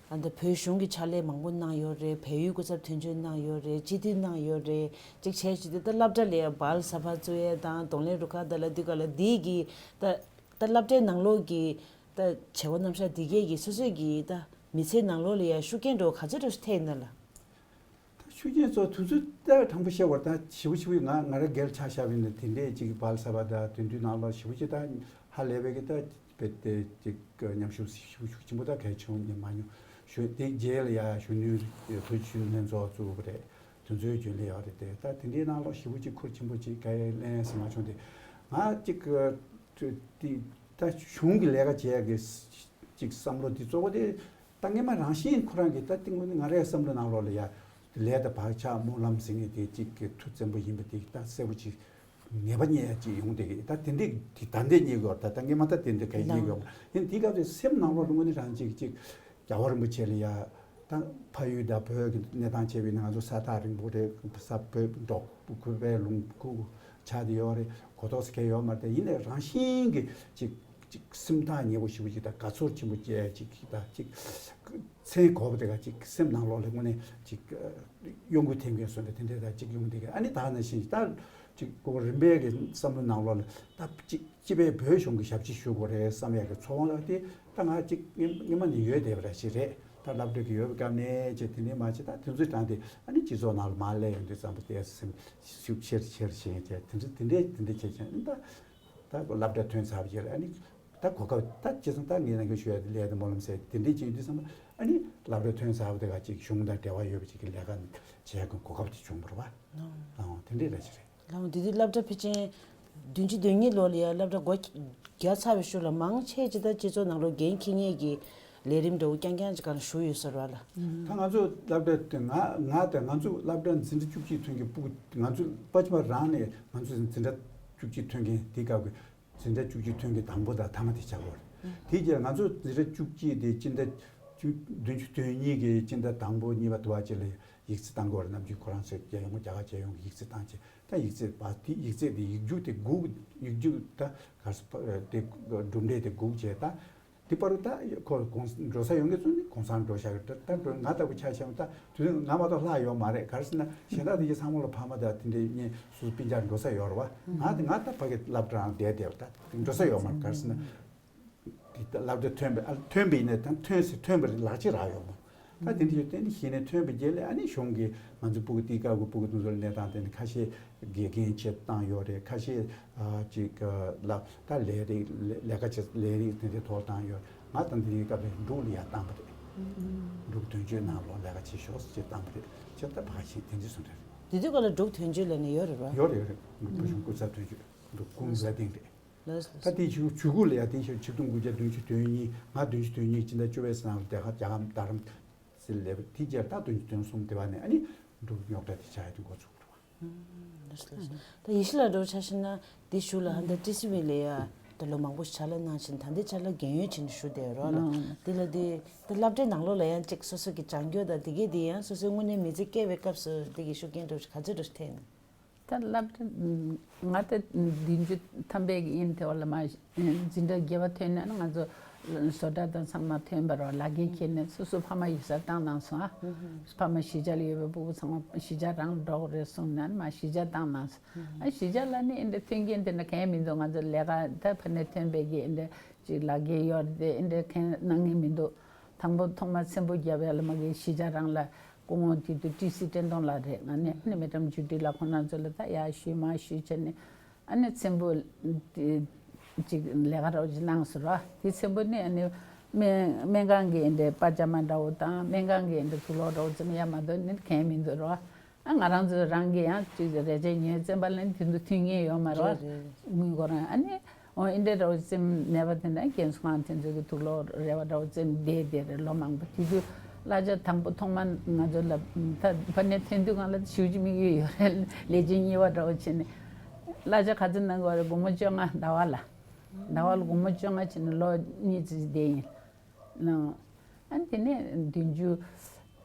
ཨ་ད་བོད་གཞུང་གི་ཕྱག་ལས་མང་པོ་གནང་ཡོད་རེད། བལ་ཡུལ་སྐུ་ཚབ་དོན་གཅོད་གནང་ཡོད་རེད། སྤྱི་འཐུས་གནང་ཡོད་རེད། ཅིག་བྱས་བྱས་ཏེ་ད་སློབ་གྲྭ་ལ་ཡ་བལ་ཟ་བ་བཙུགས་ཡས་དང་གདོང་ལེན་རུ་ཁག་ད་ལ་འདི་ག་ལ་འདི་གི་ད་ད་སློབ་གྲྭའི་ནང་ལོགས་ཀྱི་ད་བྱེད་སྒོ་རྣམ་གཞག་འདི་གས་ཀྱི་སོ་སོའི་གི་ད་མི་ཚེའི་ནང་ལོགས་ལ་ཡ་ཤུགས་རྐྱེན་འདྲ་བོ་ག་ཚོད་འདྲ་བོ་ཞིག་ཐེབས་ཡོད་ན་ལགས། ད་ཤུགས་རྐྱེན་ཚོ་དུས་ཚོད་ད་དྲང་པོ་བཤད་པར་ད་ཞེ་པོ་ཞེ་པོ་ང་ང་རང་སྒེར་ཆ་བཞག་པ་ཡིན་ན་དེ་འདྲས་ཅིག་བལ་ཟ་བ་ད་དེ་འདྲའི་ནང་ལོགས་ཞེ་པོ་ཅིག་ད་ཧ་ལས་པའི་གི་ད་དཔེ་དེ་ཅིག་མཉམ་ཞུགས་ཞེ་པོ་ཤུགས་ཆེན་པོ་ད་གལ་བྱུང་མ་མྱོང་། ཞུ་དེ་རྗེས་ལ་ཡ་གཞོན་ནུའི་བོད་གཞོན་ནུ་ལྷན་ཚོགས་བཙུགས་པ་རེད། དེ་ཚོའི་རྒྱུན་ལས་ཡོད་རེད་དེ། ད་དེ་འདྲའི་ནང་ལོགས་ཞེ་པོ་ཅིག་ཁུར་ཆེན་པོ་ཅིག་ག་ཡེ་ལེན་ཟེར་མ་བྱུང་སྟེ། ང་ཅིག་དེ་ད་གཞུང་གི་ལས་ཀ་བྱེད་ཡག་གི་ཅིག་བསམ་བློ་དེ་གཙོ་བོ་དེ་ད་སྔོན་མ་རང་བཞིན་ཁོ་རང་གི་ད་ཏིང་ངོ་ནི་ང་རའི་བསམ་བློ་ནང་ལོགས་ལ་ཡ་ལས་ད་བག་ཆགས་སྨོན་ལམ་ཟེར་མཁན་དེ་ཅིག་གི་མཐུ་བཙན་པོ་ཡིན་པ་དེ་ད་གསལ་པོ་ཅིག་ངེས་པ་རྙེད་ཡ་ཅིག་ཡོང་བསྡད་ཀྱི། ད་དེ་འདྲས་དེ་ད་འདྲས་རྙེད་དགོས་ད། ད་སྔོན་མ་ད་དེ་འདྲས་ག་ཡེ་རྙེད་དགོས་ཡིན། དེའི་སྐབས་དེ་སེམས་ནང་ལོགས་ལ་དངོས་གནས་རང་ཅིག་ཅིག་རྒྱལ་བ་རིན་པོ་ཆེ་ལ་ཡ་ད་ཕ་ཡུལ་དང་བོད་ཀྱི་གནས་སྟངས་བྱས་པ་ཡིན་ན་ང་ཚོ་ས་ཐག་རིང་པོ་རེད། ས་བོད་འབྲོག་ཁུལ་པའི་ལུང་ཁུག་ཆགས་བསྡད་ཡོད་རེད། གོ་རྟོགས་ཟེར་མཁན་ཡོད་མ་རེད། དེ་ཡིན་ནའི་རང་བཞིན་གྱི་ཅིག་ཅིག་སེམས་ཐག་ཉེ་པོ་ཞེ་པོ་ཅིག་དང་དགའ་ཚོར་ཆེན་པོ་སྐྱེ་ཅིག་དང་ཅིག་མཚན་གོ་བ་དེ་ག་ཅིག་སེམས་ནང་ལོགས་ལ་དངོས་གནས་ཅིག་གཡོ་འགུལ་ཐེབས་མཁན་བཟོ་འདྲ་དེ་འདྲ་དང་ཅིག་ཡོང་བསྡད་ཀྱི། ཨ་ནི་ད་ནང་བཞིན་ད་ཅིག་ཁོ་རིམ་པས་ཀྱི་བསམ་བློ་ནང་ལོགས་ལ་ད་ཅིག་སྤྱི་པའི་བོད་གཞུང་གི་ཞབས་ཕྱི་ཞུ་དགོས་རེད་བསམ་ཡག་གི་ཚོར་བ་དེ་ད་ང་ཅིག་སྔོན་སྔོན་མ་ནས་ཡོད་བསྡད་པ་ར་ཞིག་རེད། ད་སློབ་གྲྭ་གི་ཡོད་པའི་སྐབས་ནས་ཅིག་དེ་འདྲའི་མ་བྱེད། ད་དེ་ཚོའི་གྲངས་དེ་ཨ་ནི་སྤྱི་ཚོགས་ནང་ལ་མར་སླེབས་ཡོང་དུས་ཙམ་པ་དེ་སེམས་ཤུགས་ཆེར་ཆེར་ཕྱིན་བྱས་དེ་འདྲ་དེ་འདྲའི་དེ་འདྲ་བྱས་བྱས་ཨ་ནི་ད། ད་སློབ་གྲྭ་ཐོན་ཚར་བ་ཡིན་ཨ་ནི་ད་གོ་སྐབས་ད་ཅི་ཙམ་ད་ངས་ནང་ཁུལ་ཞུ་ཡ་དེ་ལས་དེ་སྨོན་ལམ་ཟེར་དེ་འདྲའི་ཅིག་ཡིན་དུས་ཙམ་པ་ཨ་ནི་སློབ་གྲྭ་ཐོན་ཚར་བ་དེ་ག་ཅིག་གཞུང་དང་འབྲེལ་བ་ཡོད་པ་ཅིག་གི་ལས་ཀ་བྱེད་ཡ་གི་གོ་སྐབས་དེ་བྱུང་བ་རེད་པ། ཨང་དེ་འདྲའི་རེད་ཅིག་རེད། ལགས་འོང་། དེ་དུས་སློབ་གྲྭ་ཕལ་ཆེར་བདུན་ཅུ་དོན་གཉིས་ལོ་ལ་ཡ་སློབ་གྲྭ་སྒོ་བརྒྱབ་ཚར་བའི་ཤུལ་ལ་མང་ཆེ་ཅིག་ད་སྤྱི་ཚོགས་ནང་ལོགས་འགན་འཁྱེར་མཁན་གྱི་ ལས་རིམ་འདྲ་བོ་རྐྱང་རྐྱང་ཅིག་སྒང་ལ་ཞུགས་ཡོད་ས་རེད་བ་ལ། ད་ང་ཚོ་སློབ་གྲྭ་དེ་ང་ང་དང་ང་ཚོ་སློབ་གྲྭ་འཛིན་གྲྭ་བཅུ་གཅིག་ཐོན་མཁན་ཕྲུ་གུ་ང་ཚོ་པ་ཅི་མ་རང་ནས་ང་ཚོ་འཛིན་གྲྭ་བཅུ་གཅིག་ཐོན་མཁན་དེ་སྐབས་ཀྱི་འཛིན་གྲྭ་བཅུ་གཅིག་ཐོན་མཁན་དང་པོ་དང་ཐ་མ་དེ་ཆགས་ཀྱི་ཡོད་རེད། དེའི་རྗེས་ང་ཚོ་འཛིན་གྲྭ་བཅུ་གཅིག་དེ་སྤྱི་ཟླ་བཅུ་བདུན་ཅུ་དོན་གཉིས་ཀྱི་སྤྱི་ཟླ་དང་པོ་གཉིས་པ་དུ་བ་བཅས་ལ་ཡིག་ཚད་བཏང་གི་ཡོད་རེད། ནམ་རྒྱུན་ཁོ་རང་ཚོས་རྒྱལ་ཡོངས་རྒྱ་གར་རྒྱལ་ཡོངས་ཀྱི་ཡིག་ཚད་བཏང་བྱས། ད་ཡིག་ཚད་པ་དེ་ཡིག་ཚད་དེ་ཡིག་རྒྱུགས་དེ་སྒུག་ཡིག་རྒྱུགས་ད་ག་ས་པ་དེ་གྲུབ་འབྲས་དེ་སྒུག་བྱས། ད་དེ་བར་དུ་ད་ཁོ་གོང་འགྲོ་ས་ཡོང་གི་ཚོ་ནི་གོང་སར་འགྲོ་བཞག་གི་ད་ད་འགྲོ་ང་ལྟ་བུ་ཆ་བཞག་ན་ད་དུས་ཚོད་ང་མ་གཏོགས་ལྷག་ཡོད་མ་རེད། ག་རེ་ཟེར་ན་གཞན་དག་དེ་གྱི་ཚང་མ་ལ་ཕ་མ་དང་དེ་འདྲའི་གཉེན་སུ་སྤུན་ཀྱག་འགྲོ་ས་ཡོད་རེད་བ། ང་དེ་ང་ད་ཕ་གི་སློབ་གྲྭ་རང་བསྡད་བསྡད་པ་ད་འགྲོ་ས་ཡོད་མ་རེད། ག་རེ་ཟེར་ན། དེ་ལྟར་སློབ་གྲྭ་ཐོན་པའི་ཨ་ཐོན་པའི་ནས་ད་ཐོན་ཟེར་ཐོན་པའི་ལག་ཁྱེར་རག་ཡོང་བ། ད་དེ་འདྲ་ཡོད་དེ་ནི་གཞི་ནས་ཐོན་པའི་རྗེས་ལ་ཨ་ནི་གཞུང་གིས་ང་ཚོ་ཕྲུ་གུ་དེའི་སྐབས་ཀྱི་ཕྲུ་གུ་དེ་ཚོ་ལ་གནས་སྟངས་དེ་ནི་ཁ་ཤས་དགེ་རྒན་ཆེད་བཏང་ཡོད་རེད། ཁ་ཤས་ཨ་ཅིག་ལ་ད་ལས་རིགས་ལས་ལས་ཀ་བྱེད་ལས་རིགས་དེ་འདྲའི་ཐོག་བཏང་ཡོད། ང་ད་འདི་ནི་སྐབས་རེ་འབྲུག་ལ་ཡར་བཏང་པ་རེད། འབྲུག་དོན་གཅོད་ནང་ལོགས་ལས་ཀ་བྱེད་ཤོག་ཅེས་བཏང་པ་རེད། ཅེས་ད་ཕ་ཤིང་དེ་འདྲ་སོང་རེད། དེ་དུས་སྐབས་ལ་འབྲུག་དོན་གཅོད་ལ་ནི་ཡོད་རེད་བ། ཡོད་རེད་ཡོད་རེད། འབྲུག་བུ་ཆུང་སྐུ་ཚབ་དོན་གཅོད་འབྲུག་ཀུང་ལ་སྟེང་རེད། ལགས་སོ། ད་དེའི་ཆུ་ཆུ་ཁུག་ལ་ཡ་དེའི་ཆུ་ཆིག་སྟོང་དགུ་བརྒྱ་བདུན་ཅུ་དོན་གཉིས་ང་བདུན་ཅུ་དོན་གཉིས་ཕྱི་ཟླ་བཅུ་པའི་སང་རྒྱ་གར་རྒྱ་གར་རྡ་རམ་སེ་ལ་སླེབས། དེའི་རྗེས་ད་བདུན་ཅུ་དོན་གསུམ་དེ་བ་ནས་ཨ་ནི་འབྲུག་རྙོག་དྲ་དེ་ཆགས་ཡ་དེ་འགོ་ཚུགས་འགྲོ་བ། ལགས་སོ་ལགས་སོ། ད་ཡེ་ཤེས་ལགས་འདྲ་བོ་ཆ་བཞག་ན་དེ་གཞུག་ལ་ཧ་ད་ཊི་སི་ཝི་ལ་ཡ་ད་ལོ་མང་པོ་ཞིག་ཕྱག་ལས་གནང་བཞིན་ད་ལྟའི་ཆ་ལ་རྒན་ཡོལ་བྱས་ནས་བཞུགས་བསྡད་ཡོད་རོགས་ལ། དེ་ལ་དེ་ད་སློབ་གྲྭའི་ནང་ལོགས་ལ་ཡང་ཅིག་སོ་སོ་གི་སྦྱང་སྐྱོར་དང་དེ་གས་དེ་ཡང་སོ་སོའི་དངོས་གནས་མི་ཚེ་སྐྱེལ་བའི་སྐབས་སུ་དེ་གི་ཤུགས་རྐྱེན་འདྲ་བོ་ཞིག་ག་ཚོད་འདྲ་བོ་ཞིག་ཐེབས་ན། ད་སློབ་གྲྭ་ང་ད་བདུན་ཅུ་ཐམ་པའི་ཡིན་དེ་བ་ལ་མ་འཛིན་གྲྭ་བརྒྱད་པ་ཐོན་ནས་ང་ཚོ་བཟོ་གྲྭ་དང་ཚང་མ་ཐོན་པ་རོགས་ལག་འཁྱེར་ཁྱེར་ནས་སོ་སོ་ཕ་མ་གཞིས་ཆགས་བཏང་གནང་སོང་ཨ། ཕ་མ་གཞིས་ཆགས་ལ་ཡོད་པའི་སྤུ་གུ་ཚང་མ་གཞིས་ཆགས་རང་འགྲོ་དགོས་རེད་གསུངས་ནས་མ་གཞིས་ཆགས་བཏང་གནང་སོང་ཨ། གཞིས་ཆགས་ལ་ནི་ཨེ་འདྲ་མཐུན་རྐྱེན་དེ་འདྲ་གང་ཡང་མི་འདུག་ང་ཚོ་ལས་ཀ་ད་ཕ་ནས་ཐོན་པའི་གི་ཨེ་འདྲ་ཅིག་ལག་འཁྱེར་ཡོད་རེད་དེ་ཨེ་འདྲ་གང་གནང་ངེས་མི་འདུག་དང་པོ་ཐོག་མར་ཚེམ་བུ་རྒྱབ་ཡ་ལ་མ་གི་གཞིས་ཆགས་རང་ལ་སྐུ་ངོ་དེ་དུས་ཊི་སི་བཀྲས་མཐོང་ལགས་རེད། ང་ནི་ཨ་ནི་མེ་ཌམ་ཇུ་ཌི་ལགས་ཁོང་རྣམ་ཚོ་ལ་ད་ཡར་ཞུས་མར་ཞུས་བྱས་ནས་ཨ་ནི་ཚེམ་བུ་དེ་ཅིག་ལས་ཀ་རོགས་ཅིག་གནང་ཟེར་རོ། དེ་ཚེམ་བུ་ནི་ཨ་ནི་སྨན་སྨན་ཁང་གི་འདྲའི་པ་ཇ་མ་འདྲ་བོ་དང་སྨན་ཁང་གི་འདྲའི་དུག་ལོག་འདྲ་བོ་ཙམ་ཡ་མ་གཏོགས་ནི་གང་མི་འདུག་རོ། ཨ་ང་རང་ཚོ་རང་གི་ཡང་ཅིག་རེ་ཆེ་ཉོས་བཙེམ་པ་ལ་ནི་དེ་ཚོ་མཐུན་རྐྱེན་ཡོད་མ་རེད་བ། རེད་རེད། དངུལ་སྒོར་རང་ཨ་ནི་འོ་ཨིན་འདྲའི་འདྲ་བོ་ཙེམ་ནད་པ་དེ་འདྲ་རྒན་གསོ་ཁང་དེ་ཚོ་གི་དུག་ལོག་རེ་བ་འདྲ་བོ་ཙེམ་བསྡད་བསྡད་རེད་ལོ་མང་པོ། དེ་དུས་གླ་ཆ་དང་པོ་ཐོག་མ་ང་ཚོ་ལ་ད་ཕ་ནས་ཐོན་དུས་སྒང་ལ་ཞེ་པོ་ཅིག་དམིགས་ཡུལ་ཡོད་རེད། ལས་བྱེད་གཉིས་པ་འདྲ་བོ་བྱས་ནས་གླ་ཆ་ག་ཚོད་གནང་དགོས་རེད། སྒོར་མོ་བཅོ་ལྔ་ཟླ་བ་ལ་ཟླ་བ་ལ་སྒོར་མོ་བཅོ་ལྔ་བྱས་ནས་ལོ་གཉིས་ཙམ་བསྡད་ཡིན། ལགས། ཨ་ནི་དེ་ནས་བདུན་ཅུ་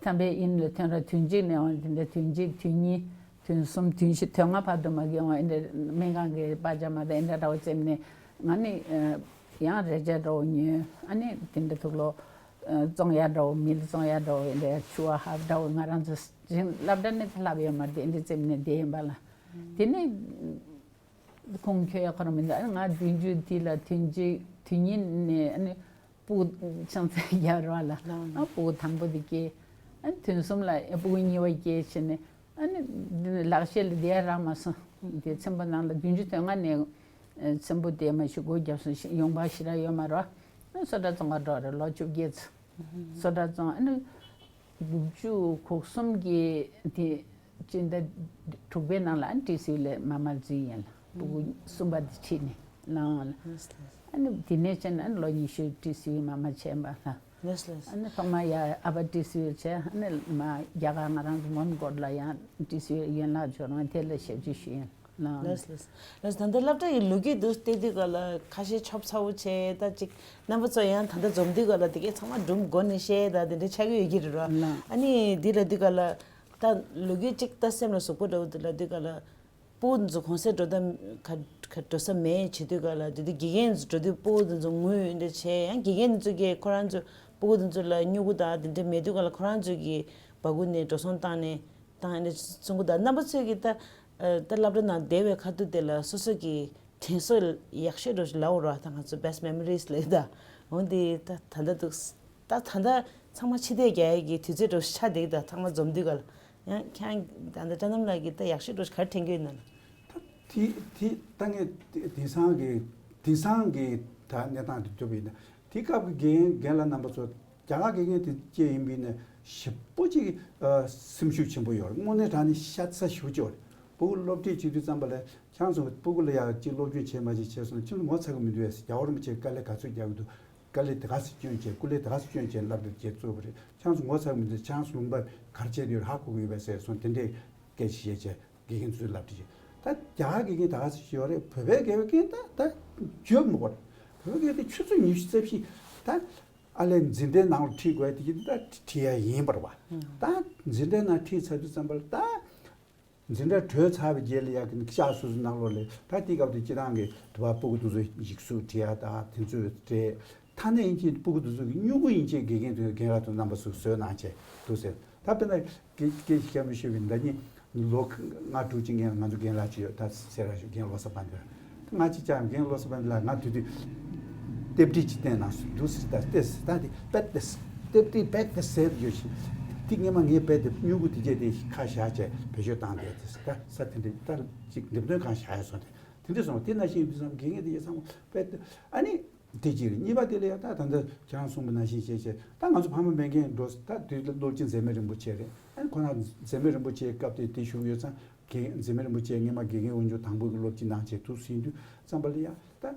ཐམ་པའི་ཡིན་ལ་ཐོན་ར་དུས་གཅིག་ནས་འོང་དེ་འདྲ་དུས་གཅིག་དུས་གཉིས་དུས་གསུམ་དུས་བཞི་དོན་ལྔ་བར་དུ་མ་གི་འོང་ཨེ་འདྲ་སྨན་ཁང་གི་པ་ཇ་མ་དང་ཨེ་འདྲ་འདྲ་བོ་བཙེམ་ནས་ང་ནི་ཡང་རེ་ཆེ་འདྲ་བོ་ཉོས། ཨ་ནི་དེ་འདྲ་དུག་ལོག་བཙོང་ཡ་འདྲ་བོ་མི་ལ་བཙོང་ཡ་འདྲ་བོ་ཨེ་འདྲ་ཆུ་བ་ཧབ་འདྲ་བོ་ང་རང་ཚོ་སློབ་གྲྭ་ནས་ལྷབ་ཡོད་མ་རེད། དེ་འདྲ་བཙེམ་ནས་བསྡད་ཡིན་པ་ལ་དེ་ནས། ཁོང་ཁྱོད་ཡག་ཁོ་རང་མི་འདུག་ཨ་ནི་ང་བདུན་ཅུ་དེ་ལ་དུས་གཅིག་དུས་གཉིས་ནས་ཨ་ནི་སྤུ་གུ་ཆང་ཚད་རྒྱག་རོགས་ལ་ཨ་སྤུ་གུ་དང་པོ་དེ་སྐྱེས། ཨ་ནི་དུས་གསུམ་ལ་སྤུ་གུ་གཉིས་པ་སྐྱེས་བྱས་ནས་ཨ་ནི་འདི་ནི་ལག་ཤེས་ལ་བསྡད་རག་མ་སོང་། དེ་ཚེམ་བུ་ནང་ལ་བདུན་ཅུ་དོན་ལྔ་ནས་ཚེམ་བུ་དེ་མ་ཞིག་སྒོ་བརྒྱབ་སོང་། ཡོང་འབབ་ཞེ་དྲག་ཡོད་མ་རེད། ཨ་ནི་སོ་ཊ་བཙོང་ག་འགྲོ་རེད། ལོ་བཅོ་བརྒྱད་ཙམ་སོ་ཊ་བཙོང་ཨ་ནི། དགུ་བཅུ་གོ་གསུམ་གྱི་དེ་སྤྱི་ཟླ་དྲུག་པའི་ནང་ལ་ཨ་ནི་ཊི་སི་ཝི་ལ་མ་མར་འཛུལ་ཡིན་ལ་སྤུ་གུ་གསུམ་པ་དེ་ཁྲིད་ནས་ལངས་ལ། ཨ་ནི་དེ་ནས་བྱས་ན་ཨ་ནི་ལོ་ཉི་ཤུ་ཊི་སི་ཝི་མ་མར་བྱས་པ་ལ། ཨ་ནི་ཐོག་མ་ཡ་ཨ་ཕ་ཊི་སི་ཝི་བྱས་ཨ་ནི་མ་རྒྱ་གར་ང་རང་ཚོ་མོན་གྷོ་ལ་ཡང་ཊི་སི་ཝི་ཡན་ལག་འབྱོར་བ་དེ་ལ་ཞབས་ཕྱི་ཞུ་ཡིན་ལ། ལགས་ལགས། ལགས་ད་ལྟ་སློབ་གྲྭ་ཡི་ལོ་རྒྱུས་འདུག་བལྟས་དུས་ག་ལ་ཁ་ཤས་ཆོབ་ཚ་བོ་བྱས་ད་ཅིག་རྣམ་པ་ཚོ་ཡང་ད་ལྟ་འཛོམས་དུས་ག་ལ་དེ་གས་ཚང་མ་སྒྲུང་མགོ་ནས་བཤད་ད་དེ་འདྲ་ཆགས་ཀྱི་ཡོད་ཀྱི་རེད་རོ། ལགས། ཨ་ནི་འདི་ལ་དུས་ག་ལ་ད་ལོ་རྒྱུས་ཅིག་ད་སེམས་ལ་ཟུག་པོ་འདྲ་བོ་འདི་ལ་དུས་ག་ལ་སྤུ་གུ་འདི་ཚོ་གུང་སེང་འགྲོ་ད་ག་ག་འགྲོ་ས་མེད་བྱེད་དུས་ག་ལ་དེ་དུས་དགེ་རྒན་འདི་ཚོ་འགྲོ་དུས་སྤུ་གུ་འདི་ཚོ་ངུས་འདི་བྱས་ཡང་དགེ་རྒན་འདི་ཚོ་གིས་ཁོ་རང་ཚོ་སྤུ་གུ་འདི་ཚོ་ལ་སྨྱུ་གུ་ད་དེ་འདྲ་མེད་དུས་ག་ལ་ཁོ་རང་ཚོ་གིས་སྦ་ཁུག་ནས་འགྲོ་སོང་བཏང་ནས། དང་ཨ་ནི་གསུང་གི་ད་རྣམ་པ་ཚོས་ཀྱི་ད་ཨ་ད་སློབ་གྲྭ་ནང་བསྡད་པའི་ཁ་ཐུག་དེ་ལ་སོ་སོ་གི་དྲན་གསོ་ཡག་ཤོས་འདྲ་ཞིག་ལབ་རོགས། ད་ང་ཚོ་best memories ལབ་ད་འོ་འདི་ད་ད་ལྟ་འདུག་ད་ད་ལྟ་ཚང་མ་ཕྱི་བལྟས་རྒྱག་ཡས་ཀྱི་དུས་ཚོད་འདྲ་ཞིག་ཆགས་འདུག་ད་ཚང་མ་འཛོམས་དུས་ག་ལ་ཡང་ཁྱེད་ད་ལྟ་བཀྲ་ནམ་ལགས་ཀྱིས་ད་ཡག་ཤོས་འདྲ་ཞིག་ག་རེ་དྲན་གྱི་ཡོད་ན། ད་དེ་དེ་ད་ངས་དེ་དེང་སང་གི་དེང་སང་གི་ད་གནས་སྟངས་དེ་བསྡུར་བ་ཡིན་ན། དེ་སྐབས་ཀྱི་རྒན་རྒན་ལགས་རྣམ་པ་ཚོ་རྒྱ་གར་དགེ་རྒན་དེ་བཅས་ཡིན་པས་ན་ཞེ་པོ་ཅིག་ཨ་སེམས་ཤུགས་ཆེན་པོ་ཡོད་རེད། དངོས་གནས་དྲང་གནས་ཤ་ཚ་ཞེ་པོ་ཅིག་ཡོད་རེད། སྤུ་གུ་སློབ་ཁྲིད་བྱེད་དུས་ཙམ་པ་ལ་ཁྱེད་རང་ཚོ་སྤུ་གུ་ལ་ཡང་ཅིག་སློབ་སྦྱོང་བྱས་མ་བྱས་བྱས་སོང་ན་ཁྱེད་ཚོ་ངོ་ཚ་གི་མི་འདུག་ཨེ། རྒྱལ་བ་རིན་པོ་ཆེས་དཀའ་ལས་ག་ཚོད་རྒྱག་གི་འདུག་དཀའ་ལས་དེ་ག་ཚོད་བསྐྱོན་བྱས། སྐུ་ལས་དེ་ག་ཚོད་བསྐྱོན་བྱས་སློབ་གྲྭ་བཅས་བཙུགས་པ་རེད། ཁྱེད་རང་ཚོ་ངོ་ཚ་གི་མི་འདུག་ཁྱེད་རང་ཚོ་ལུང་པ་ག་རེ་བྱས་ཡོད་ཧ་གོ་གི་ཡོད་པས་ཟེར་སོང་། དེ་འདྲའི་སྐད་ཆ་བཤད་བྱས་དགེ་རྒན་ཚོས་ལབ་བྲིས་བྱས། ད་རྒྱ་གར་དགེ་རྒན་ད་ག་ཚོད་ཡོད་རེད། བོད་པའི་དགེ་རྒན་ད་ད་བརྗོད་མི་དགོས་རེད། བོད་པའི་དགེ་རྒན་དེ་ཆུ་ཚོད་ཉི་ཤུ་རྩ་བཞི། ད་ཨ་ལས་འཛིན་གྲྭའི་ནང་ལ་ཁྲིད་དགོས་དེ་གི་ད་ཁྲིད་ཡ་ཡིན་པ་རེད་བ། ད་འཛིན་གྲྭའི་ནང་ཁྲིད་ཚར་དུས་ཙམ་པ་ལ་ད། འཛིན་གྲྭ་གྲོལ་ཚར་བའི་རྗེས་ལ་ཡ་གི་ཤག་སོ་སོའི་ནང་ལོགས་ལ་ད་དེའི་སྐབས་དུ་སྤྱི་བཏང་གི་དུ་བ་སྤུ་གུ་དེ་ཚོ་ཡིག་གཟུགས་བྲིས་ཡ་དང་དེ་ཚོ་རེད། ཐ་ན་ཡིན་གཅིག་སྤུ་གུ་དེ་ཚོ་གི་སྨྱུ་གུ་ཡིན་གཅིག་དགེ་རྒན་དེ་རྒན་ལགས་དང་རྣམ་པ་ཚོས་བཟོས་གནང་བྱས་འདུག་ཟེར། ད་དཔེར་ན་སྐད་སྐད་ཆ་བཤད་མི་ཤེས་པའི་ཟླ་ཉིན་ལོ་ལྔ་དྲུག་ཅིག་སྔོན་ང་ཚོ་རྒན་ལགས་ཅིག་ཡོད། ད་སེ་ར་ཞོ་རྒན་བློ་བཟང་དཔལ་འབྱོར། ང་གཅིག་ཀྱང་རྒན་བློ་བཟང་དཔལ་འབྱོར་ལགས་ང་དུས་དུས་དེབ་སྒྲིག་ཅིག་བསྟན་གནང་སོང་། འདུག་ཟེར། ད་ལྟས་ད་དེ་དཔེ་དེ་དེབ་སྒྲིག་དཔེ་དེ་ཟེར་ཡོད་ཞིང་། དེ་སྔོན་མ་ངའི་དཔེ་དེ་སྨྱུ་གུ་དེ་གྱད་དེ་ཁ་བཞག་བྱས་བེད་སྤྱོད་བཏང་བསྡད་དེ་ཟེར། ད་ས་དེ་འདྲ་ད་ཅིག་འགྲེམས་སྟོན་ཁང་བཞག་ཡོད་སོང་། དེ་དེ་འདྲ་སོང་། དེ་ནང་བཞིན་དུ་བསམ་དགེ་རྒན་དེ་ཡས་ཚང་མ་དཔེ་དེ་ཨ་ནི། དེ་གཅིག་རེད། གཉིས་པ་དེ་ལ་ཡང་ད་ད་ལྟ་ཁྱེད་རང་གསུངས་པ་ནང་བཞིན་བྱས་བྱས་ད་ང་ཚོ་ཕ་མ་མེད་མཁན་འགྲོ། ད་དུས་སློབ་སྤྱི་འཛད་མེད་རིན་པོ་ཆེ་རེད། ཨ་ཁོ་རང་འཛད་མེད་རིན་པོ་ཆེའི་སྐབས་དེ་དེ་བཞུགས་ཡོད་ཙང་། རྒན་འཛད་མེད་རིན་པོ་ཆེ་སྔོན་མ་དགེ་རྒན་དབང་ཕྱུག་དང་པོ་གི་སློབ་སྤྱི་གནང་བྱས་འདུག་ཟིན་དུས་ཙམ་པ་ལ་ཡང་ད་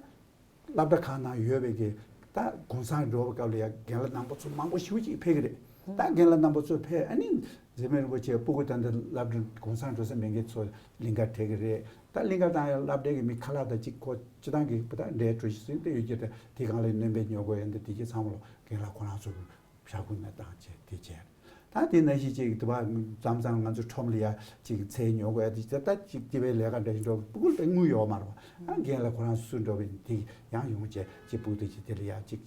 སློབ་གྲྭ་ཁག་ནང་ཡོད་པའི་གི་ད་གུང་སེང་འགྲོ་བའི་སྐབས་ལ་ཡང་རྒན་ལགས་རྣམ་པ་ཚོ་མང་པོ་ཞེ་པོ་ཅིག་ཕེབས་ཀྱི་རེད། ད་རྒན་ལགས་རྣམ་པ་ཚོ་ཕེབས། ཨ་ནི་འཛད་མེད་རིན་པོ་ཆེ་སྤུ་གུ་ད་ལྟ་སློབ་གྲྭ་གུང་སེང་འགྲོ་ས་མེད་མཁན་ཚོ་གླིང་ག་ཕེབས་ཀྱི་རེད། ད་གླིང་ག་དང་ཡང་སློབ་གྲྭའི་གི་མི་ཁ་ལག་དང་གཅིག་ཁོ་སྤྱི་བཏང་གི་བུ་ད་འདྲའི་གྲོས་གཞི་ཟིན་ཏེ་ཡོད་ཀྱི་རེད། དེ་སྒང་ལ་སྣོན་པ་ཉོ་དགོས་ཡ་འདི་དེ་གྱད་ཚང་མ་ལོ་རྒན་ལགས་ཁོ་རང་ཚོ་གི་ཞབས་སྐུ་ནས་བཏང་བྱས་དེ་བྱས། ད་དེ་ནང་བཞིན་ཅིག་དུ་བ་མཚམས་མཚམས་ང་ཚོ་ཁྲོམ་ལ་ཡ་ཅིག་ཚལ་ཉོ་དགོས་ཡ་དེ་ད་ཅིག་སྐྱེ་བའི་ལས་ཀ་འདྲ་ཞིག་འགྲོ། སྤུ་གུ་ལ་དངུལ་ཡོད་མ་རེད་བ། ཨ་རྒན་ལགས་ཁོ་རང་སུ་འགྲོ་བའི་དེ་ཡང་ཡོང་བྱས་ཅིག་སྤུ་གུ་དེ་ཅིག་དེ་ལ་ཡ་ཅིག་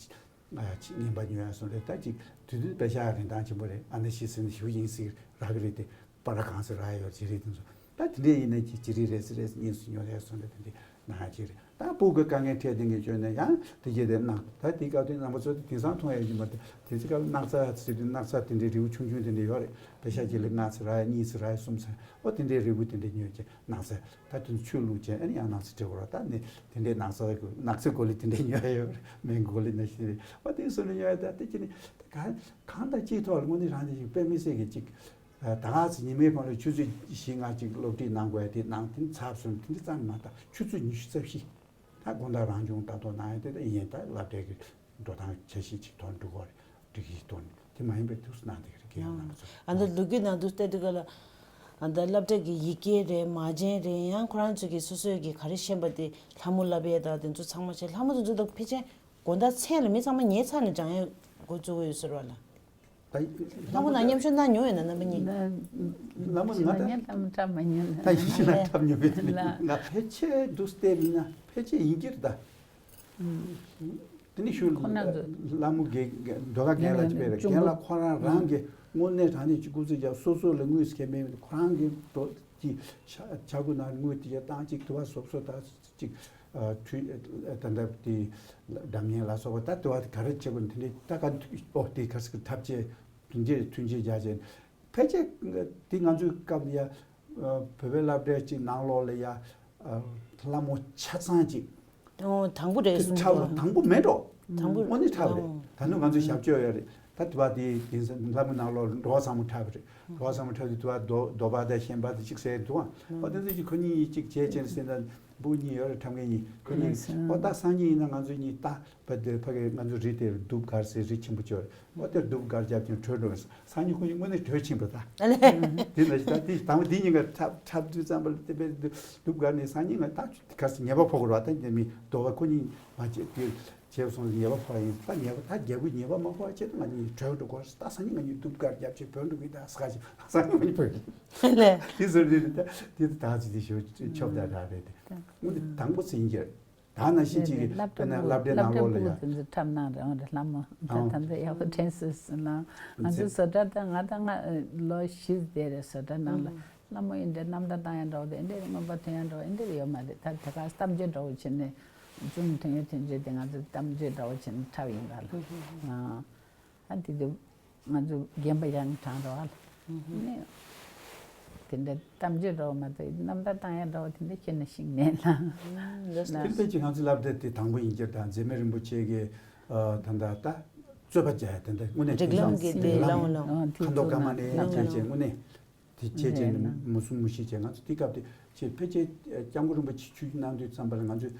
ཨ་ཅིག་རྔན་པ་ཉོ་ཡ་སོང་རེད། ད་ཅིག་དུས་དུས་པེ་ཤ་རིན་ཐང་ཆེན་པོ་རེད། ཨ་ན་ཤི་ཟིན་ཞུ་ཡིན་ཟིག་རག་གི་རེད་དེ། པ་ར་གང་ཟེར་ར་ཡོད་ཅི་རེད་དེ་ཚོ། ད་དེ་འདྲས་ཡིན་ན་ཅི་ཅི་རེད་རེད་ཟེར་རེད་ཉིན་སུ་ཉོ་རེད་སོང་རེད། དེ་འདྲས་ན་ཧ་ཅི་རེད། ད་སྤུ་གུ་དཀའ་ངལ་འཕྲད་དེ་ངས་བཅོས་ནས་ཡང་དེ་གྱད་དེ་གནང་། ད་དེ་སྐབས་དེ་རྣམ་པ་ཚོ་དེ་དེང་སང་མཐོང་ཡ་ཡིན་པ་དེ་དེ་ཚེ་སྐབས་སྣག་ཚ་ཟེར་དུས་སྣག་ཚ་དེ་འདྲས་རིལ་བུ་ཆུང་ཆུང་དེ་འདྲས་ཡོད་རེད། པེ་ཤ་གཅིག་ལ་ལྔ་ཙི་ར་ཡ་གཉིས་ཙི་ར་ཡ་གསུམ་ཙི་ཨོ་དེ་འདྲས་རིལ་བུ་དེ་འདྲས་ཉོས་ཀྱི་སྣག་ཚ། ད་དེ་ཚོ་ཆུ་བླུགས་བྱས་ཨ་ནི་ཡང་སྣག་ཚ་སྤྲད་དགོས་ར། ད་ནི་དེ་འདྲས་སྣག་ཚ་གི་སྣག་ཚའི་གོ་ལི་དེ་འདྲས་ཉོ་ཡ་ཡོད་རེད། སྨན་གོ་ལི་ནང་བཞིན་རེད། ཨོ་དེ་ཚོ་ལ་ཉོ་ཡ། ད་དེ་ཅི་ནི་ད་གང་གང་དང་གཅིག་ཐོག་ལ་དངོས་གནས་རང་དེ་ཞིག་དཔེ་མི་སྲིད་ཀྱི་ཅིག་ད་ག་ཚོད་ཉི་མའི་གོང་ལ་ཆུ་ཚོད་བཞི་ལྔ་ཅིག་སློབ་ཁྲིད་གནང་དགོས་ཡ་དེ་གནང་དེ་ཚར་སོང་། དེ་འདྲ་ཙམ་མ་གཏོགས་ཆུ་ཚོད་ཉི་ཤུ་རྩ་བཞི་ད་དགོང་དག་རང་སྦྱོང་ལྟ་རྟོག་གནང་ཡ་དེ་ད་ཡིན། ད་སློབ་གྲྭའི་གི་འགྲོ་སྟངས་འཆར་གཞི་ཅིག་ཐོག་འགྲོ་དགོས་རེད། སྒྲིག་གཞི་ཐོག་ནས་དེ་མ་ཡིན་པའི་དུས་སུ་གནང་བསྡད་ཀྱི་རེད། རྒན་ཡང་རྣམ་པ་ཚོ། ཨ་ད་ལོ་རྒྱུས་ནང་དུ་བལྟས་དུས་ག་ལ་ཨ་ད་སློབ་གྲྭ་གི་ཡི་གེ་རེད། མ་བྱན་རེད། ཡང་ཁོ་རང་ཚོ་གི་སོ་སོའི་གི་ག་རེ་ཤེས་པ་དེ་ལྷ་མོ་བསླབ་ཡས་དང་དེ་ཚོ་ཚང་མ་བྱས། ལྷ་མོ་དེ་ཚོ་ད་ཕལ་ཆེར་དགོང་དག་མཚན་ལ་མི་ཚང་མ་ཉལ་ཚར་ནས་སྦྱང་ཡས་འགོ་བཙུགས་ཀྱི་ཡོད་ཟེར་བ་ལ། ད་ལྷ་མོ་ནང་མཉམ་ཞུགས་གནང་མྱོང་ཡོད་ན་རྣམ་པ་གཉིས། ལྷ་མོ་ང་ད་ལྷ་མོ་འཁྲབ་མ་མྱོང་ལ། ད་ཡིན་ན་འཁྲབ་མྱོང་མེད། ལ་ང་ཕལ་ཆེར་འདུག་སྟེ་མིན་ན་ཕལ་ཆེར་ཡིན་གྱི་རེད་ད། དེ་ནི་ཞུ་ཁོ་རང་ཚོ་ལྷ་མོ་དགེ་ལྡོག་ཁ་རྒན་ལགས་ཅིག་པས་རེད། རྒན་ལགས་ཁོ་རང་རང་གི་དངོས་གནས་དྲང་གནས་ཀྱི་སྐུ་ཚེ་རྒྱབ་སོ་སོ་ལ་དངུལ་སྐྱེ་མེད། ཁོ་རང་གི་འགྲོ་གི་ཆ་ཆ་གུ་ན་དངུལ་དེ་ག་བཏང་ཅིག་དུ་བ་སོབ་སོ་ད་ཅིག་ཨ་ཁྲུས་ད་ལྟ་དེ་སྒྲ་སྙན་ལ་སོགས་པ་ད་དུ་བ་ག་རེ་བྱེད་དགོས་དེ་འདྲའི་ད་ག་ཨོ་དེ་ག་ཟེར་ཐབས་ཅེས་དུས་འཇལ་ཐུན་འཇལ་རྒྱག་ཅེས་ཕལ་ཆེར་དེ་ང་ཚོའི་སྐབས་ལ་ཡ་བོད་པའི་སློབ་གྲྭ་ཅིག་ནང་ལོགས་ལ་ཡ་ལྷ་མོ་ཆ་ཚང་ཅིག་ཨོ་དང་པོ་རེད་གསུངས་འདུག་དང་པོ་མེད་འགྲོ། དང་པོ་དངོས་གནས་འཁྲབ་རེད། ཨོ་ད་ནུ་ང་ཚོ་ཞབས་ཕྱི་ཡོད་རེད། ད་དུ་བ་དེ་དེང་སང་ལྷ་མོ་ནང་ལོགས་འགྲོ་བ་ཚང་མ་འཁྲབ་རེད། འགྲོ་བ་ཚང་མ་འཁྲབ་དུས་དུ་བ་རྡོ་རྡོ་བ་དང་ཤན་པ་དང་ཅིག་ཟེར་འདུག་ཨ། ཨོ་དེ་ཚོ་ཅིག་ཁོ་གཉིས་ཅིག་བྱས་བྱས་ཟེར་ན་བུ་གཉིས་ཡོད་རེད། འཁྲབ་མཁན་གཉིས་ཁོ་གཉིས། ཨོ་ད་སང་ཉིན་ཡིན་ན་ང་ཚོ་གཉིས་ད་བ་དེ་ཕ་གི་ང་ཚོ་རི་དེར་གདུབ་སྒར་ཟེར་རི་ཆེན་པོ་ཅིག་ཡོད་རེད། ཨོ་དེར་གདུབ་སྒར་རྒྱབ་ཀྱང་བྲོས་འགྲོ་བས། སང་ཉིན་ཁོ་གཉིས་དངོས་གནས་བྲོས་ཕྱིན་པ་ད། ཨ་ལས། དེ་ན་ད་དེ་དང་པོ་དེ་གཉིས་ཀ་འཁྲབ་འཁྲབ་དུས་ཙམ་པ་ལ་དེ་པའི་གདུབ་སྒར་ནས་སང་ཉིན་ང་ད་ག་ཟེར་ཉེས་པ་ཕོག་དགོས་རེད་བ། ད་ཉེས་མི་རྡོ་བ་ཁོ་གཉིས་མ་བྱེད་དུས་བྱས་སོང་ཉེས་པ་ཕོག་ཡིན། ད་ཉེས་པ་ད་རྒྱལ་པོའི་ཉེས་པ་མ་ཕོག་ཆེད་དུ་ང་གཉིས་བྲོས་འགྲོ་དགོས། ད་སང་ཉིན་ང་གཉིས་གདུབ་སྒར་རྒྱབ་ཆེད་བྲོས་འགྲོ་གི་ད་ས་ག་ཞིག་སང་ཉིན་ང་གཉིས་བྲོས། ལས། དེ་ཟེར་དུས་ད་དེ་ད་ཅི་དེ་ཞོ་ཆོབ་ད་ར་རེད་དེ། དངོས་དེ་དང་པོ་ཟིན་གྱི་རེད། ད་ནང་བཞིན་གཅིག་གི་སློབ་གྲྭ་དཔེར་ན་སློབ་གྲྭའི་ནང་ལོགས་ལ་ཡ། སློབ་གྲྭ་སྤུ་གུ་དེ་ཚོ་འཁྲབ་གནང་རེད། འོང་རེད་ལྷ་མོ་ད་ཨང་། ད་ཚོ་ཡག་པོ་དྲན་སོང་ཟེར་ན། ང་ཚོའི་བཟོ་གྲྭ་ད་ང་ད་ང་ལོ་བཞི་དེ་རེད་བཟོ་གྲྭ་ནང་ལ། ལྷ་མོ་ཡིན་འདྲ་རྣམ་ཐར་བཏང་ཡ་འདྲ་བོ་དེ་འདྲ་རེད། མངོན་པ་མཐོང་ཡ་འདྲ་བོ་འདྲ་རེད་ཡོད་མ་རེད། ད་དེ་ག་གཏམ་བརྗོད་འདྲ་བོ་བྱས་ནས་ཅུང་མཐོང་ཡ་མཐོང་རྒྱུ་དེ་ང་ཚོ་གཏམ་བརྗོད་འདྲ་བོ་བྱས་ནས་འཁྲབ་ཡིན་ག་ལ། ཨ་དེ་དུས། ང་ཚོ་རྒན་པ་ཡང་གྲངས་རེད་བ་ལ། ནི་དེ་འདྲ་གཏམ་བརྗོད་འདྲ་བོ་མ་གཏོགས་རྣམ་ཐར་བཏང་ཡ་འདྲ་བོ་དེ་འདྲ་ཁྱོན་ནས་ཤེས་མེད་ལ། ཨ་ལགས་སོ། ལགས་སོ། ཕན་པའི་ཆེད་ང་ཚོའི་སློབ་གྲྭ་དེ་དང་པོ་ཡིན་གྱི་རེད། ད་འཛད་མེད་རིན་པོ་ཆེ་གི་ད་ལྟ་ད་རྩོད་པ་བྱས་དེ་འདྲ་དངོས་གནས་རིགས་ལམ་གྱི་དེ་ལམ་ལམ་ཨ་དེ་ཁ་མདོ་ཚོ་ཀ་མ་ནས་ལམ་བྱས་བྱས་དངོས་གནས་དེ་བྱས་བྱས་ནས་མུ་གསུམ་མུ་བཞི་བྱས་ང་ཚོ་དེ་སྐབས་དེ་ཆེས་ཕལ་ཆེར་སྐྱབས་མགོན་རིན་པོ་ཆེ་ཆོས་བརྒྱུད་གནང་དུས་ཙམ་པ་ལ་ང་ཚོས།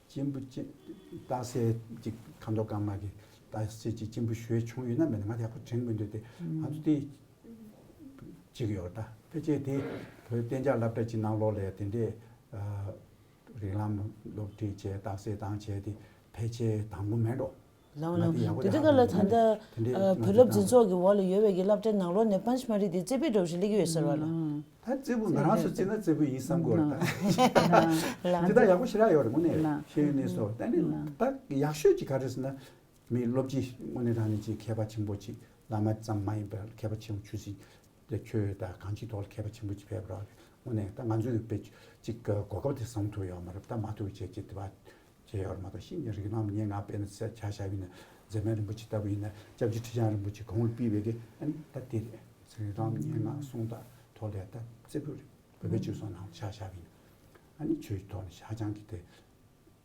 གཅེན་པོ་གཅེན་རྟགས་གསལ་གཅིག་ཁ་མདོ་ཀརྨ་གི་ ད་སྲིད་ཀྱི་སྐྱིན་པོ་ཞུ་ཡས་བྱུང་ཡོད་ན་མེད་ན་ང་དེ་ཡག་པོ་དྲན་མི་འདུག་སྟེ། ང་ཚོ་དེ་གཅིག་ཡོད་རེད། ད་ཕལ་ཆེར་དེ་བོད་གཏན་འཇགས་སློབ་གྲྭ་གཅིག་ནང་ལོགས་ལ་དེ་འདྲའི་རིགས་ལམ་སློབ་ཁྲིད་བྱས་རྟགས་གསལ་བཏང་བྱས་དེ་ཕལ་ཆེར་དང་པོ་མེད་འགྲོ། ལའོ་ང་ལའོ། དེ་ཡག་པོ་དེ་དེ་དུས་ག་ལ་ད་ལྟ་དེ་འདྲའི་ཨ་ང་བོད་ཚོ་སློབ་འཛིན་ཚོགས་ཀྱི་འོག་ལ་ཡོད་པའི་གི་སློབ་གྲྭའི་ནང་ལོགས་ནས་པཉྩ་མ་རི་དེ་རྩེ་ཕུད་འདྲ་བོ་ཞིག་སླེབས་ཀྱི་ཡོད་ཟེར་བ་ལ། ད་རྩེ་ཕུད་ང་རང་ཚོ་བརྩིས་ན་རྩེ་ཕུད་ཡིན་བསམ་གྱི་ཡོད་རེད་ད། ལ་དེ་ད་ཡག་པོ་ཞེ་དྲག་ཡོད་རེད་དངོས་གནས་ཤེས་ཡོན་གནས་ཚུལ་ད་ནི་ད་ཡག་ཤོས་ཀྱི་ག་རེ་ཟེར་ན། མི་སློབ་སྤྱི་དངོས་གནས་དྲང་གནས་ཀྱི་མཁས་པ་ཆེན་པོ་ཅིག་བླ་མ་ཙམ་མ་ཡིན་པར་མཁས་པ་ཆེན་པོ་ཆོས་སྲིད་དེ་ཆོས་དང་གང་ཅིའི་ཐོག་ལ་མཁས་པ་ཆེན་པོ་ཅིག་ཕེབས་རོགས་དངོས་གནས་ད་ང་ཚོས་དཔེ་ཅིག་གོ་སྐབས་དེ་བཟང་ཐུབ་ཡོད་མ་རེད། ད་མ་ཐུབ་བྱས་ཀྱི་དེ་བ་བྱས་ཡོད་མ་གཏོགས་ཤིན་ཏུ་རིགས་ལམ་སྙན་ངག་དཔེར་ན་ཆ་བཞག་པ་ཡིན་ན་མཛད་མེད་རིན་པོ་ཆེ་ལྟ་བུ་ཡིན་ན་སྐྱབས་རྗེ་ཁྲི་བྱང་རིན་པོ་ཆེ་གོང་ལ་ཕུལ་བའི་གི་ཨ་ནི་ད་དེ་རེད། རིགས་ལམ་སྙན་ངག་གསུང་དང་ཐོག་ལས་ད་རྩེ་ཕུད་རེད། བོད་པའི་སྤྱི་ཚོགས་ནང་ཆ་བཞག་པ་ཡིན་ན་ཨ་ནི་ཆོས་ཀྱི་ཐོག་ནས་ཧ་ཅང་གི་དེ།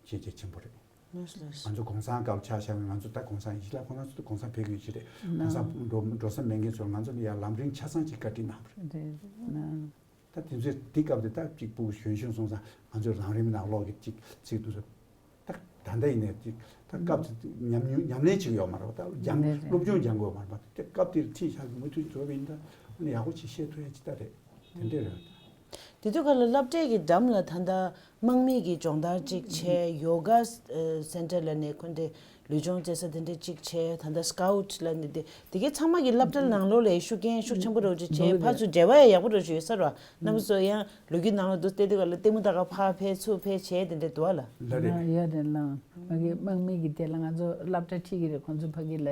བྱས་རྗེས་ཆེན་པོ་རེད། ལགས་སོ་ལགས་སོ། ང་ཚོ་གོང་ས་སྐབས་ཆ་བཞག་པ་ཡིན་ན་ང་ཚོ་ད་གོང་ས་ཡིན་ལ་ཁོང་རང་ཚོ་ད་གོང་ས་ཕེབས་ཀྱི་ཡོད་ཀྱི་རེད། གོང་ས་འགྲོ་འགྲོ་ས་མེད་མཁན་ཚོར་ང་ཚོ་ལ་ཡང་ལམ་རིམ་ཆ་ཚང་ཅིག་བཀའ་དྲིན་གནང་བ་རེད། རེད་རེད། ད་དེ་ཚོས་དེ་སྐབས་དེ་ད་གཅིག་ཕྲུ་གུ་གཞོན་གཞོན་སོང་ཙང་ང་ཚོའི་ལམ་རིམ་ནང་ལོག་གི་གཅིག་ཚིག་ཏུ་ད་ད་ལྟ་ཡིན་ནའི་གཅིག་ད་སྐབས་དེ་ཉམས་མྱོང་ཉམས་ལེན་བྱེད་ཀྱི་ཡོད་མ་རེད་པ། ད་སྦྱང་རེད་རེད། སློབ་སྦྱོང་སྦྱང་དགོས་མ་རེད་པ། དེ་སྐབས་དེར་ཁྲིད་བཞག་གི་མུ་མཐུད་བཟོས་པ་ཡིན་ད་ཡག་པོ་ཅིག་བཤད་ཐུབ་ཡ་ཅིག་ད་རེད། དེ་འདྲས་རེད། དེ་དུས་ག་ལ་སློབ་གྲྭའི་གི་འགྲམ་ལ་ད་ལྟ་དམག་མི་གི་སྦྱོང་བརྡར་གཅིག་བྱས། ཡོ་ག་ཨ་སེན་ཊར་ལ་ནས་ཁོ་འདྲའི་ལུས་སྦྱོང་རྩེ་ས་དེ་འདྲ་གཅིག་བྱས། ད་ལྟ་སི་ཀའུ་ཊི་ལ་ནས་དེ་དེ་གའི་ཚང་མ་གི་སློབ་གྲྭ་ནང་ལོགས་ལ་ཤུགས་རྐྱེན་ཤུགས་ཆེན་པོ་རོ་ཅིག་བྱས། ཕར་ཚུར་འབྲེལ་བ་ཡང་ཡག་པོ་རོ་ཅིག་ཡོད་ས་རོ། རྣམ་པ་ཚོ་ཡང་ལོ་རྒྱུས་ནང་ལ་འདུག་བལྟས་དུས་ག་ལ་ལྟད་མོ་ད་ག་ཕར་ཕེབས་ཚུར་ཕེབས་བྱས་དེ་འདྲ་འདུག་བ་ལ། ལ་རེད། ཡོད་རེད་ལགས། ང་གི་དམག་མི་གི་དེ་ལ་ང་ཚོ་སློབ་གྲྭ་ཁྲིད་ཀྱི་རེད། ཁོང་ཚོ་ཕ་གི་ལ་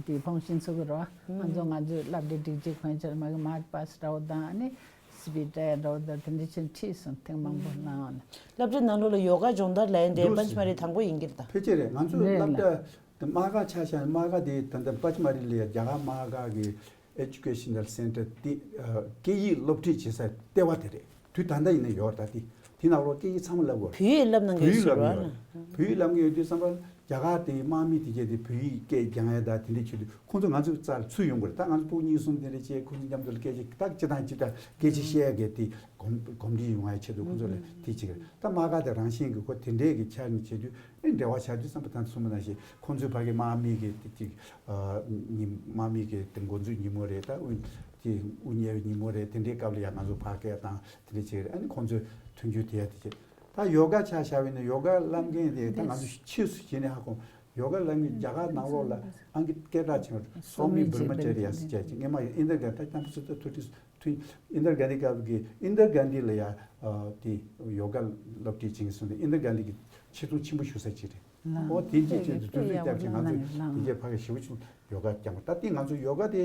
དེ་ཕོང་ཤིན་ཚུགས་ཀྱི་རོ། ང་ཚོ་ང་ཚོའི་སློབ་གྲྭ་སྒྲིག་ཆས་གོན་ཆེར་མ་གི་མཱར་ཆི་པཱ་སི་འདྲ་བོ་དང་ཨ་ནི་སི་པི་ཊི་ཊ་ཡར་འདྲ་བོ་དང་དེ་འདྲ་ཆེན་ཁྲིད་སོང་ཐེངས་མང་པོ་གནང་བ་ལ། སློབ་གྲྭའི་ནང་ལོགས་ལ་ཡོ་ག་སྦྱོང་བརྡར་ལ་ཡོན་ཏན་འདུག་པཉྩ་མ་རི་དང་པོ་ཡིན་གྱི་རེད་ད། ཕལ་ཆེར་རེད། ང་ཚོའི་རེད་སློབ་ལ། གྲྭ་དེ་དམག་སྒར་ཆ་བཞག་ན་དམག་སྒར་དེ་ད་ལྟ་པཉྩ་མ་རི་ལ་ཡ་རྒྱ་གར་དམག་སྒར་གི་Educational Center དེ་ཨ་སྐད་ཡིག་སློབ་ཁྲིད་བྱེད་ས་ལྟེ་བ་དེ་རེད། དུས་ད་ལྟ་ཡིན་ན་ཡོད་རེད། ད་དེ་དེ་ནང་ལོགས་སྐད་ཡིག་ཚང་མ་བསླབ་དགོས། བོད་ཡིག་བསླབ་གནང་གི་ཡོད་ཟེར་བ་ལ། བོད་ཡིག་བསླབ་གནང་ཡོད་དུས་བསམ་པ་རྒྱ་གར་དེ་དམག་མི་དེ་གྱད་དེ་བོད་ཡིག་སྐད་སྦྱང་ཡ་ད་དེ་འདྲའི་ཆེད་དུ་ཁོང་ཚོ་ང་ཚོའི་རྩར་ཚུར་ཡོང་དགོས་རེད། ད་ང་ཚོ་ཕྲུ་གུ་གཉིས་གསུམ་དེ་འདྲ་བྱས་ཁོང་ཚོ་མཉམ་དུ་ལ་སྐད་ཆ་ད་སྤྱི་དང་སྤྱི་ད་སྐད་ཆ་བཤད་ཡ་གི་དེ་གོམས་གོམས་འདྲིས་ཡོང་ཡ་ཆེད་དུ་ཁོང་ཚོ་ལ་དེ་བྱེད་ཀྱི་རེད། ད་དམག་སྒར་དེ་རང་བཞིན་གྱི་ཁོ་དེ་འདྲའི་གི་ཆ་ནས་བྱེད་དུས་ཨེ་འབྲེལ་བ་ཆགས་དུས་བསམ་པ་ད་གསུངས་པ་ནང་བཞིན་ཁོང་ཚོའི་ཕ་གི་དམག་མི་གི་དེ་ཅིག་ཨ་ཉིན་དམག་མི་གི་དེ་འགོ་འཛུགས་ཉིན་མོ་རེད། ད་དབུ་དེ་དབུ་བརྙེས་པའི་ཉིན་མོ་རེད། དེ་འདྲའི་སྐབས་ལ་ཡང་ང་ཚོ་ཕར་སྐད་བཏང་དེ་འདྲ་བྱེད་ཀྱི་རེད། ཨ་ནི་ཁོང་ཚོའི་མཐུན་འགྱུར་དེ་ཡ་དེ་བྱེད། ད་ཡོ་ག་ཆ་བཞག་པ་ཡིན་ན་ཡོ་ག་བསླབ་མཁན་དེ་ད་ང་ཚོ་ཕྱིས་སུ་བྱས་ནས་ཧ་གོ་ཡོ་ག་བསླབ་མཁན་རྒྱ་གར་ནང་ལོགས་ལ་ཨང་ཀི་སྐད་གྲགས་ཆེན་པོ་སོ་མི་བུར་མ་ཊེ་རི་ཡ་ཟེར་བྱས་ཀྱི་སྔས་མ་ཡོད་ཨིན་དར་ག་ད་ཀམ་པུ་ཊར་ད་ཐུ་ཏི་ཐུ་ཨིན་དར་གྷན་དྷི་སྐབས་ཀྱི་ཨིན་དར་གྷན་དྷི་ལ་ཡ་དེ་ཡོ་ག་སློབ་ཁྲིད་བྱེད་མཁན་སོང་སྟེ་ཨིན་དར་གྷན་དྷི་གི་ཆེ་མཐོང་ཆེན་པོ་ཞུ་ས་ཅིག་རེད། ཨོ་དེ་ཅིག་བྱས་ཏེ་དུས་ཚོད་བསྐྱབས་ཀྱི་ང་ཚོས་དེ་རྗེས་ཕ་གི་ཞེ་པོ་ཅིག་ཡོ་ག་སྦྱངས་པ་ད་དེ་ང་ཚོ་ཡོ་ག་དེ།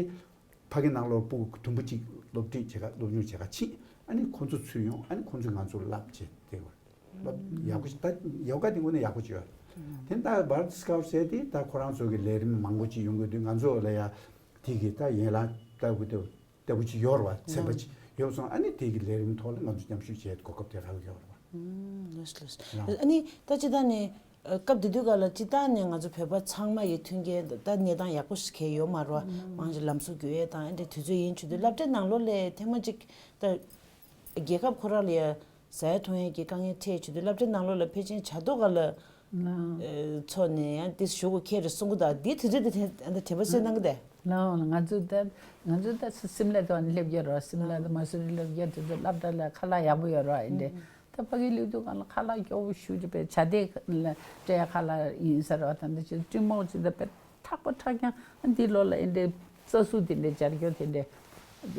ཕ་གི་ནང་ལོགས་སྤུ་གུ་དུམ་བུ་གཅིག་སློབ་ཁྲིད་བྱེད་ག་སློབ་སྦྱོང་བྱེད་ག་ཕྱིན། ཨ་ནི་ཁོང་ཚོ་ཚུར་ཡོང་། ཨ་ནི་ཁོང་ཚོས་ང་ཚོར་བསླབ་བྱས་དེ་བར་བསླབ་ཡག་པོ་ཞིག་ད་ཡོ་ག་དེ་དངོས་གནས་ཡག་པོ་བྱོས། དེ་ད་བར་སི་ཀའུ་ཊི་ཟེར་དེ་ད་ཁོ་རང་ཚོ་གི་ལས་རིམ་མང་པོ་ཅིག་ཡོང་གི་འདུག་ང་ཚོ་ལ་ཡ་དེ་གི་ད་ཡན་ལག་ལྟ་བུ་དེ་ལྟ་བུ་ཅིག་ཡོད་རེད་བ། ཚན་པ་ཅིག་ཡོད་སོང་། ཨ་ནི་དེ་གི་ལས་རིམ་ཐོག་ལ་ང་ཚོ་མཉམ་ཞུགས་བྱེད་གོ་སྐབས་དེ་རག་ཡོད་རེད་བ། ལགས་ལགས། ཨ་ནི་ད་ཅི་ད་ནས། སྐབས་དེ་དུས་སྐབས་ལ་སྤྱི་བཏང་ནས་ང་ཚོ་བོད་པ་ཚང་མ་ཡི་མཐུན་རྐྱེན་ད་གནས་སྟངས་ཡག་པོ་ཞིག་གས་ཡོད་མ་རེད་བ། མང་ཆེ་ལམ་སང་རྒྱུག་ཡས་དང་ཨེ་འདྲའི་དུས་ཚོད་ཡིན་བྱེད་དུས་སློབ་གྲྭའི་ནང་ལོགས་ལ་ཐེངས་མ་གཅིག་ད་རྒྱལ་ཁབ་ཁོ་རང་ལ་ཡ་ཟ་ཡ་འཐུང་ཡས་ཀྱི་དཀའ་ངལ་འཕྲད་བྱེད་དུས་སློབ་གྲྭའི་ནང་ལོགས་ལ་ཕལ་ཆེར་བྱ་དོ་ག་ལ་ཚོགས་ནས་ཡང་དེ་ཞུ་དགོས་ཁེལ་རེད་གསུང་གི་འདུག་དེའི་དུས་ཚོད་དེ་དྲན་པ་གསོས་གནང་གི་དེ། ལའོ་ང་ཚོ་ད་ང་ཚོ་ད་སིམ་ལ་དུ་སླེབས་ཡོད་རེད་བ། སིམ་ལ་དུ་མ་སུ་རི་སླེབས་ཡོད་དུས་ཚོད་སློབ་གྲྭ་ལ་ཁ་ལག་ཡག་པོ་ཡོད་རེད་བ། ཨེ་འདྲའི། ད་ཕ་གི་སླེབས་དུས་སྒང་ལ་ཁ་ལག་སྐྱོ་བོ་ཞེ་པོ་ཅིག་དཔེ་ཇ་དེ་ལ་སྤྲད་ཁ་ལག་ཡིན་ས་རེད་བ། ད་འདི་ཅིག་སྤྲིན་མོག་ཅིག་ད་དཔེ་ཐག་པ་ཁྲག་རྐྱང་འདི་ལོ་ལ་ཨེ་འདྲའི་རྩྭ་སུ་དེ་འདྲའི་སྦྱར་རྒྱུ་དེ་འདྲའི་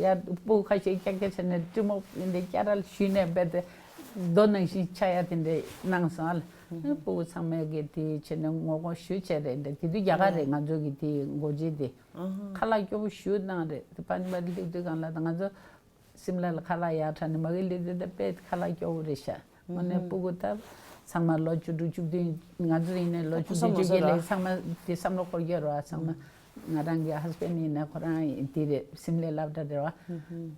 ཡ་སྤུ་ཁ་ཤས་ཀྱག་ཀྱག་བྱས་ནས་སྤྲིན་མོག་ཨེ་འདྲའི་སྐྱ་རལ་ཞུས་ནས་རྦད་དེ་རྡོ་ནང་བཞིན་ཆགས་ཡ་དེ་འདྲའི་གནང་སོང་ཨ་ལ། སྤུ་གུ་ཚང་མས་གི་དེ་བྱས་ནས་ངོ་རྒོལ་ཞེ་པོ་བྱས་རེད། འདི་དེ་དུས་རྒྱ་གར་རེད་ང་ཚོ་གི་དེ་འགོ་བྱེད་དེ་ཁ་ལག་སྐྱོ་བོ་ཞེ་པོ་གནང་རེད། དེ་པ་ནི་པ་སླེབས་དུས་སྒང་ལ་ད་ང་ཚོ། སིམ་ལ་ལ་ཁ་ལག་ཡག་དྲགས་ནས་མ་གི་ལི་དེ་ད་དཔེ་ཁ་ལག་སྐྱོ་བོ་རེད་ཤག་དངོས་གནས་སྤུ་གུ་ད་ཚང་མ་ལོ་བཅུ་དྲུག་བཅུ་བདུན་ང་ཚོ་ཡིན་ནའི་ལོ་བཅུ་བདུན་བཅུ་བརྒྱད་ལ་ཚང་མ་དེ་བསམ་བློ་འཁོར་གྱི་རེད་བ། ཚང་མ་ང་རང་གི་ཧས་བྷེན་ཌི་ཡིན་ན་ཁོ་རང་དེ་རེད་སིམ་ལའི་སློབ་གྲྭ་རེད་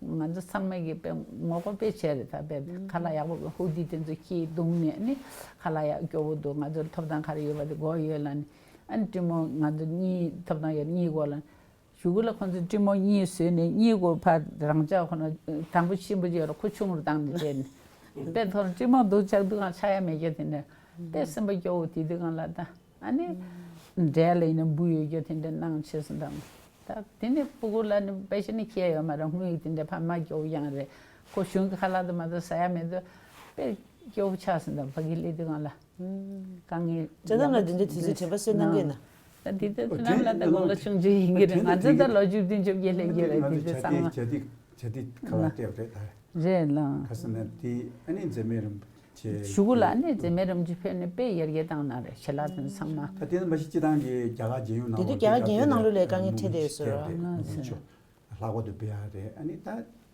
བ། ང་ཚོ་ཚང་མ་གི་དཔེ་ངོ་རྒོལ་དཔེ་བྱས་རེད། ད་དཔེ་ཁ་ལག་ཡག་པོ་ཧུ་དི་དེ་ཚོ་ཁྱེར་བརྡུངས་ནས་ནི་ཁ་ལག་ཡག་སྐྱོ་བོ་འདུག་ང་ཚོར་ཐོབ་ཐང་ག་རེ་ཡོད་པ་དེ་དགོས་ཡོད་ལབ་ནས་ཨ་ནི་སྤྲིན་མོག་ང་ཚོ་གཉིས་ཐོབ་ཐང་ཡོད་གཉིས་དགོས་ལབ་ནས། གཞུག་གུ་ལ་ཁོང་ཚོས་སྤྲིན་མོག་གཉིས་བཟོས་ནས་གཉིས་སྒོ་ཕར་རང་ཅག་ཁོ་ན་དང་པོ་ཆེན་པོ་ཅིག་ཡོད་ར་ཁོ་ཆུང་རུ་བཏང་ནས་བསྡད་ནས་དཔེ་ཐོར་སྤྲིན་མོག་འདུག་ཆགས་དུས་གང་ཆགས་ཡ་མེད་རྒྱུ་དེ་ནས་དཔེ་སེམས་པ་སྐྱོ་བོ་དེ་དུས་གང་ལ་ད་ཨ་ནི་ འབྲས་ལ་ཡིན་ན་འབུ་ཡོད་རྒྱུ་དེ་འདྲ་གནང་བྱས་སོང་དང་། ད་དེ་ནས་སྤུ་གུ་ལ་ནི་དཔེ་ཤ་ནི་ཁྱད་ཡོད་མ་རེད། དངུལ་དེ་འདྲ་ཕ་མ་སྐྱོ་བོ་ཡང་རེད། ཁོ་གཞུང་གི་ཁ་ལག་དུ་མ་གཏོགས་ཟ་ཡ་མེད་དུ་དཔེ་སྐྱོ་བོ་ཆགས་སོང་དང་། ཕ་གི་སླེབས་དུས་སྒང་ལ་དཀའ་ངལ་ཇ་དམ་ལ་དེ་འདྲ་དུས་ཚོད་དྲན་པ་གསོས་གནང་གི་ན། ད་དེ་དུས་ཨོ་ལམ་ལ་ད་དགུང་ལོ་ཆུང་ཆུང་ཡིན་གྱི་རེད། ང་ཚོ་ད་ལོ་བཅུ་བདུན་བཅོ་བརྒྱད་སླེབས་ཀྱི་རེད། དེ་དུས་ཚང་མ་ཇ་དེ་ཇ་དེ་ཁ་ལག་སྟེར་རེད་ད། རེད་ལ། ཁ་སང་ན་དེ་ཨ་ནི་མཛེས་མའི་རིན་པོ་ཆེ་གཞུག་གུ་ལ་ཨ་ནི་མཛེས་མའི་རིན་པོ་ཆེ་ཕེབས་ནས་དཔེ་ཡར་རྒྱས་བཏང་གནང་རེད། ཞལ་ལག་དེ་ཚང་མ། ད་དེ་ནི་མ་གཞི་སྤྱི་བཏང་གི་རྒྱ་གར་རྒྱལ་ཡོངས་ནང་ལོགས་དེ་དུས་རྒྱ་གར་རྒྱལ་ཡོངས་ནང་ལོགས་ལ་དཀའ་ངལ་འཕྲད་བསྡད་ཡོད་ཟེར་བ། ལྷག་པར་དུ་བེ་ཧར་རེད། ཨ་ནི་ད་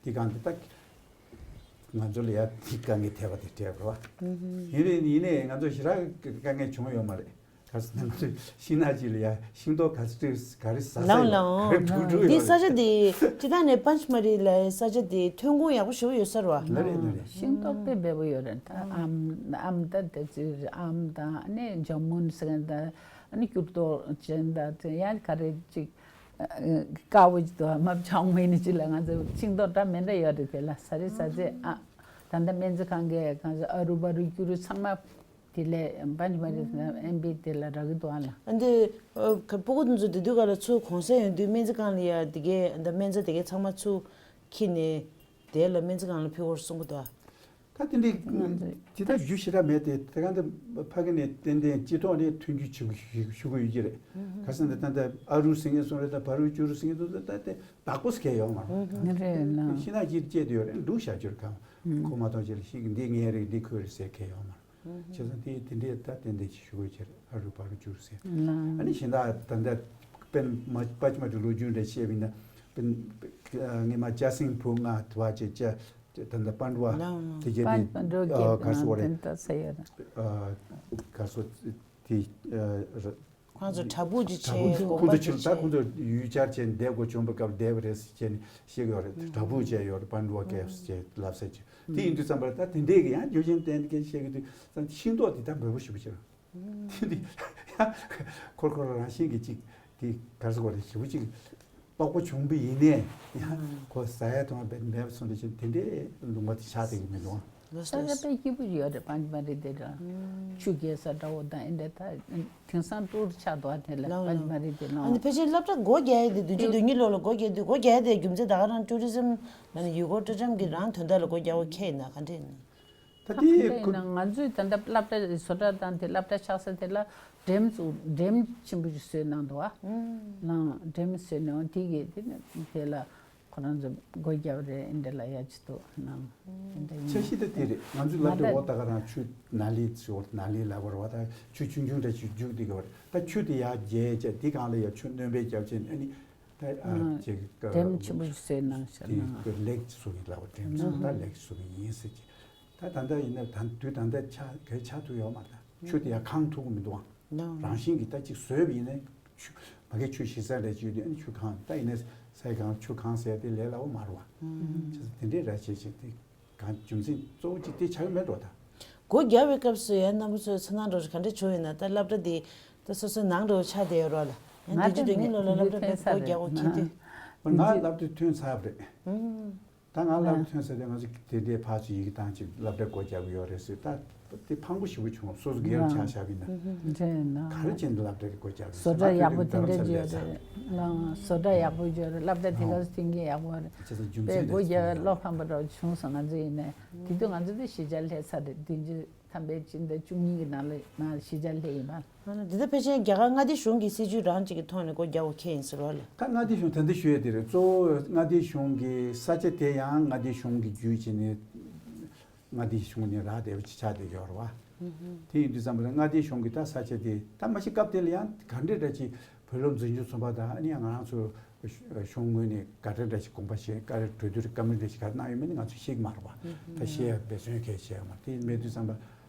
དེ་གང་དེ་ད་ང་ཚོ་ལ་ཡ་དེ་དཀའ་ངལ་འཕྲད་པ་དེ་འཕྲད་པ་རེད་བ། ཡིན་རེད། ཡིན་ནའི་ང་ཚོ་ཞེ་དྲག་དཀའ་ངལ་བྱུང་ཡོད་མ་རེད། ག་ས་ནང་ཚོས་ཤིང་ནགས་ཅིག་ལ་ཡ་ཤིང་ཏོག་ག་ཚོད་ག་རེ་ཟ་ས་ལའང་ཡོད། ལའང་ག་རེ་བྱུང་བྱུང་འདི་ཡོད་ས་ཆ་རེད། དེ་སྤྱི་བཏང་ནས་པན་ཆ་མ་རི་ལ་ས་ཆ་དེ་ཐོན་ཁུངས་ཡག་པོ་ཞེ་པོ་ཡོད་ས་རེད་བ། ལ་རེད་ལ་རེད། ཤིང་ཏོག་དཔེ་འབེལ་པོ་ཡོད་རེད། ད་ཨམ་ཨམ་ད་དེ་ཚོའི་ཨམ་དང་ཨ་ནི་ཇམ་མུན་ཟེར་མཁན་དང་ཨ་ནི་སྐྱུར་ཏོག་ཅན་དང་དེ་ཡང་ག་རེ་ཅིག་དཀར་པོ་ཅིག་འདུག་མ་བྱང་མིན་ཅིག་ལ་ང་ཚོ་ཤིང་ཏོག་འདྲ་མི་འདྲ་ཡོད་རེད། དེ་ལ་ཟ་རེད་ཟ་རེད། ཨ་ད་ལྟ་སྨན་རྩིས་ཁང་གིས་གང་ཟེར་ཨ་རུ་བ་རུ་སྐྱུ་རུ་ཚང་མ། དེ་ལས་པན་ཆ་མ་རི་ཨེམ་པི་དེ་ལ་རག་གི་འདུག་ཨ་ལ། ཨ་འདི་ཨ་ཁ་སྤུ་གུ་དེ་ཚོ་དེ་དུས་ག་ལ་ཚུར་གུང་སེང་ཡོང་དུས་སྨན་རྩིས་ཁང་ལ་ཡ་དེ་གའི་ཨ་འདི་སྨན་རྩྭ་དེ་གའི་ཚང་མ་ཚུར་འཁྱེར་ནས་དེ་ལ་སྨན་རྩིས་ཁང་ལ་ཕུལ་བར་གསུང་གི་འདུག་ཨ། ད་དེ་འདྲའི་ང་ཚོས་དེ་ལྟར་རྒྱུ་ཞེ་དྲག་མེད་དེ། དེ་ག་འདི་ཕ་གི་ནས་ཏན་ཏན་སྤྱི་ཐོག་ནས་ཐོན་རྒྱུ་ཞུ་ཞུ་གི་ཡོད་ཀྱི་རེད། ག་ས་འདི་ད་ལྟ་ཨ་རུ་ཟེར་མཁན་སོང་རེད། ད་བ་རུ་ཅུ་རུ་ཟེར་མཁན་སོང་རེད། ད་དེ་བདག་པོ་ཟེར་མཁན་ཡོད་མ་རེད། རེད་ལ། ཤིང་ནགས་ཅིག་བཅད་དེ་ཡོད་རེད། འདུག་བཞག་རྒྱུ་རེད། གང་ཁོ་མ་གཏོགས་ཅིག་ལ་ཤིང་འདི་ངའི་རེད། འདི་ཁོའི་རེད་ཟེར་མཁན་ཡོད་མ་རེད། བྱས་ཙང་དེ་དེ་འདྲས་ད་ཏན་ཏན་ཅིག་ཞུ་དགོས་ཀྱི་རེད། ཨ་རུ་བ་རུ་ཅུ་རུ་ཟེར། ཨ་ནི་གཞན་དག་ད་ལྟ་པན་མ་པ་ཅི་མ་ཏི་ལོ་རྒྱུས་འདྲ་བཤད་པ་ཡིན་ན། པན་ངས་མ་ཅ་སིང་ཕུ་ང་དུ་བ་ཅེ་ཅ་ད་ལྟ་པན་ཌུ་བ་དེ་རྒྱས་པན་པན་ཌུ་བ་དེ་ག་སོ་རེད། དེ་ལྟ་ས་ཡོད་རེད། ག་སོ་དེ། ཁོང་ཚོ་བྲག་ཕུག་ཅིག་བྱས་དགོན་པ་ཅིག་བྱས། ཁོང་ཚོ་ད་ཁོང་ཚོ་ཡུལ་གྱར་བྱས་བསྡད་དགོས་བྱུང་བ་སྐབས་བསྡད་པ་རེད་ཟེར་བྱས་ནས་བཤད་ཀྱི་ཡོད་རེད། བྲག་ཕུག་བྱས་ཡོད་རེད། པན་ཌུ་བ་ཀེབ་ཟེར་བྱས་ལབ་ས་ཅིག་དེ་ཡིན་དུས་ཙམ་པར་ད་དེ་འདྲས་ཀྱི་ཡང་རྒྱུ་རྐྱེན་བསྟན་གྱི་བཤད་ཀྱི་དུས་ཙམ་ཤིང་ཏོག་དེ་ད་འབེལ་པོ་ཞེ་པོ་ཅིག་རེད། དེ་འདི་ཡང་ཁོར་ཁོར་རང་བཞིན་གྱི་ཅིག་དེ་གར་སོ་བ་རེད། ཞེ་པོ་ཅིག་པགས་པ་བྱུང་བ་ཡིན་ནའི་ཡང་ཁོ་ཟ་ཡ་དང་བས་མེད་པ་སོང་དུས་ཅིག་དེ་འདྲས་ལུང་པ་དེ་ཆགས་བསྡད་ཀྱི་མི་འདུག་ས་ཆ་དཔེ་སྐྱིད་པོ་ཡོད་རེད། པན་ཆ་མ་རི་དེ་ར། ཆུ་རྐྱལ་ས་འདྲ་བོ་དང་ཨེ་འདྲ་ད་དེང་སང་ཊུར་ཆགས་འདུག་ཨ། དེ་ལ་ལའང་པན་ཆ་མ་རི་དེ་ལའང་། ཨ་ནི་ཕལ་ཆེར་སློབ་གྲྭ་སྒོ་རྒྱག་ཡས་དེ་བདུན་ཅུ་དོན་གཉིས་ལོ་ལ་སྒོ་རྒྱག་དུས་སྒོ་རྒྱག་ཡས་དེ་རྒྱུ་མཚན་ད་ག་རང་ཊུ་རི་ཛིམ་ལ་ནི་ཡུལ་སྐོར་སྤྲོ་འཆམ་གྱི་རང་དོན་དག་ལ་སྒོ་རྒྱག་པ་ཁས་ཡིན་ན་ག་འདྲ་ཡིན་ན། ད་དེ་ཁོ་ན་ང་ཚོས་ད་ལྟ་སློབ་གྲྭ་བཟོ་གྲྭ་དང་དེ་སློབ་གྲྭ་ཆགས་ས་དེ་ལ་ཌེམ་བཟོ་ཌེམ་ཆེན་པོ་ཞིག་བཟོས་གནང་འདུག་ཨ། ལའང་ཌེམ་བཟོས་ནའང་དེ་གས་དེ་ནི་དེ་ལ། ཁོ་རང་ཚོ་སྒོ་རྒྱབ་རེད། ཨེ་འདྲ་ལ་ཡ་ཅི་འདུག་ནང་། ཨེ་འདྲ་ཡིན། འཆར་གཞི་དེ་དེ་རེད། ང་ཚོའི་སློབ་གྲྭ་འོག་ད་ག་རང་ཆུ་ནཱ་ལི་ཟེར་བ་ནཱ་ལི་ལབ་པ་རེད་བ། ད་ཆུ་ཆུང་ཆུང་འདྲ་ཅིག་རྒྱུག་བསྡད་ཀྱི་བ་རེད། ད་ཆུ་དེ་ཡར་རྒྱས་བྱས་དེ་སྒང་ལ་ཡ་ཆུ་སྣོན་པ་རྒྱབ་བྱས་ཨ་ནི་ད་ཨ་ཅིག་ཌེམ་ཆེན་པོ་ཞིག་བཟོས་གནང་ཤག་ནང་། དེ་ལེག་བཟོ་གི་ལབ་པ། ཌེམ་བཟོ་ད་ལེག་བཟོ་གི་ཡིན་ཟེར་གྱི། ད་ད་ལྟ་ཡིན་ན་ད་དུས་ད་ལྟ་ཆགས་ག་ཆགས་ཐུབ་ཡོད་མ་རེད། ཆུ་དེ་ཡར་གང་ཐུབ་ཀྱི་མི་འདུག་ཨང་། རང་བཞིན་གྱིས་ད་ཅིག་བཟོས་པ་ཡིན་ན་ཆུ་མ་གི་ཆུ་ཞིག་ས་རེད་ཅིག་ཡོད་དུས་ཨ་ནི་ཆུ་གང་ད་ཡིན་ན་ས་ཡི་གང་ཆུ་གང་ཟེར་དེ་ལས་སླ་བོ་མ་རེད་བ། བྱས་ཙང་དེ་འདྲའི་ར་བྱེད་ཅིག་དེ་གང་རྒྱུ་མཚན་གཙོ་བོ་ཅིག་དེ་ཆགས་ཀྱི་མེད་འགྲོ་ད། སྒོ་རྒྱག་པའི་སྐབས་སུ་ཡང་རྣམ་པ་ཚོའི་ཚོར་སྣང་འདྲ་བོ་ག་འདྲ་བྱུང་ཡོད་ན། ད་སློབ་གྲྭ་འདི་ད་སོ་སོའི་ནང་འདྲ་བོ་ཆགས་བསྡད་ཡོད་རོགས་ལ། ཡང་ང་བདུན་ཅུ་དོན་གཉིས་ལོ་ལ་སློབ་གྲྭ་དེ་སྒོ་རྒྱག་དགོས་ཁེལ་དུས། ང་སློབ་གྲྭ་ཐོན་ཚར་བ་རེད། ད་ང་སློབ་གྲྭ་ཐོན་ས་དེ་ང་ཚོ་དེ་འདྲའི་ཕར་ཚུར་ཡི་གེ་བཏང་ཅིག་སློབ་གྲྭ་སྒོ་རྒྱག་གི་ཡོད་རེད་ཟེར། ད་དེ་ཕངས་པོ་ཞེ་པོ་བྱུང་། སོ་སོ་སྒེར་ཆགས་བཞག་པ་ཡིན་ན། རེད་ན། ག་རེ་བྱས་ནས་སློབ་གྲྭ་གི་སྒོ་རྒྱག་གི་བཟོ་གྲྭ་ཡག་པོ་དེ་འདྲ་ཅིག་ཡོད་རེད་ལ། བཟོ་གྲྭ་ཡག་པོ་ཅིག་ཡོད་རེད། སློབ་གྲྭ་དེ་ག་ཚོད་མཁན་ཡག་པོ་རེད། བྱས་ཙང་རྒྱུ་མཚན་དེ་རེད། སྒོ་རྒྱག་པའི་བློ་ཕམ་པ་འདྲ་བོ་བྱུང་སོང་། ང་ཚོ་ཡིན་ནའི་དེ་དུས་ང་ཚོ་དེ་གཞིས་ཆགས་སླེབས་ཚར་རེད། བདུན་ཅུ་ཐམ་པའི་སྤྱི་ཟླ་བཅུ་གཉིས་ཀྱི་ནང་ལ་ང་གཞིས་ཆགས་སླེབས་ཡིན་པ། འདི་ལྟར་ཕལ་ཆེར་རྒྱ་གར་མངའ་སྡེ་གཞུང་གི་སྲིད་ཇུས་རང་གཅིག་གི་ཐོག་ནས་སྒོ་རྒྱག་དགོས་ཁེལ་ཡིན་ཟེར་བ་ལ། ད་མངའ་སྡེ་གཞུང་ད་ལྟ་ཞུ་ཡས་དེ་རེད། གཙོ་བོ་མངའ་སྡེ་གཞུང་གི་ས་ཆ་དེ་ཡང་མངའ་སྡེ་གཞུང་གི་བརྒྱུད་བྱས་ནས་མངའ་སྡེ་གཞུང་ནས་རག་བསྡད་པ་ཅིག་ཆགས་བསྡད་ཡོད་རེད་བ། དེ་ཡིན་དུས་ཙམ་པ་ལ་མངའ་སྡེ་གཞུང་གི་ད་ས་ཆ་དེ་ད་མ་གཞི་སྐབས་དེ་ལ་ཡང་ག་འདྲས་འདྲ་ཅིག་བོད་སློབ་འཛིན་སྐྱོང་ཚོགས་པ་དང་ཨ་ནི་ཡང་ང་རང་ཚོ་གཞུང་ངོས་ནས་ག་འདྲས་འདྲ་ཅིག་དགོངས་པ་བཞེས། ག་རེ་གྲོས་བསྡུར་བཀའ་མོལ་འདྲ་ཅིག་ག་རེ་གནང་ཡོད་མེད་ནི་ང་ཚོས་ཤེས་ཀྱི་མ་རེད་བ། ད་ཤེས་ཡ་འབད་བརྩོན་གལ་ཆེ་ཡོད་མ་རེད། དེ་མེད་དུས་ཙམ་པ།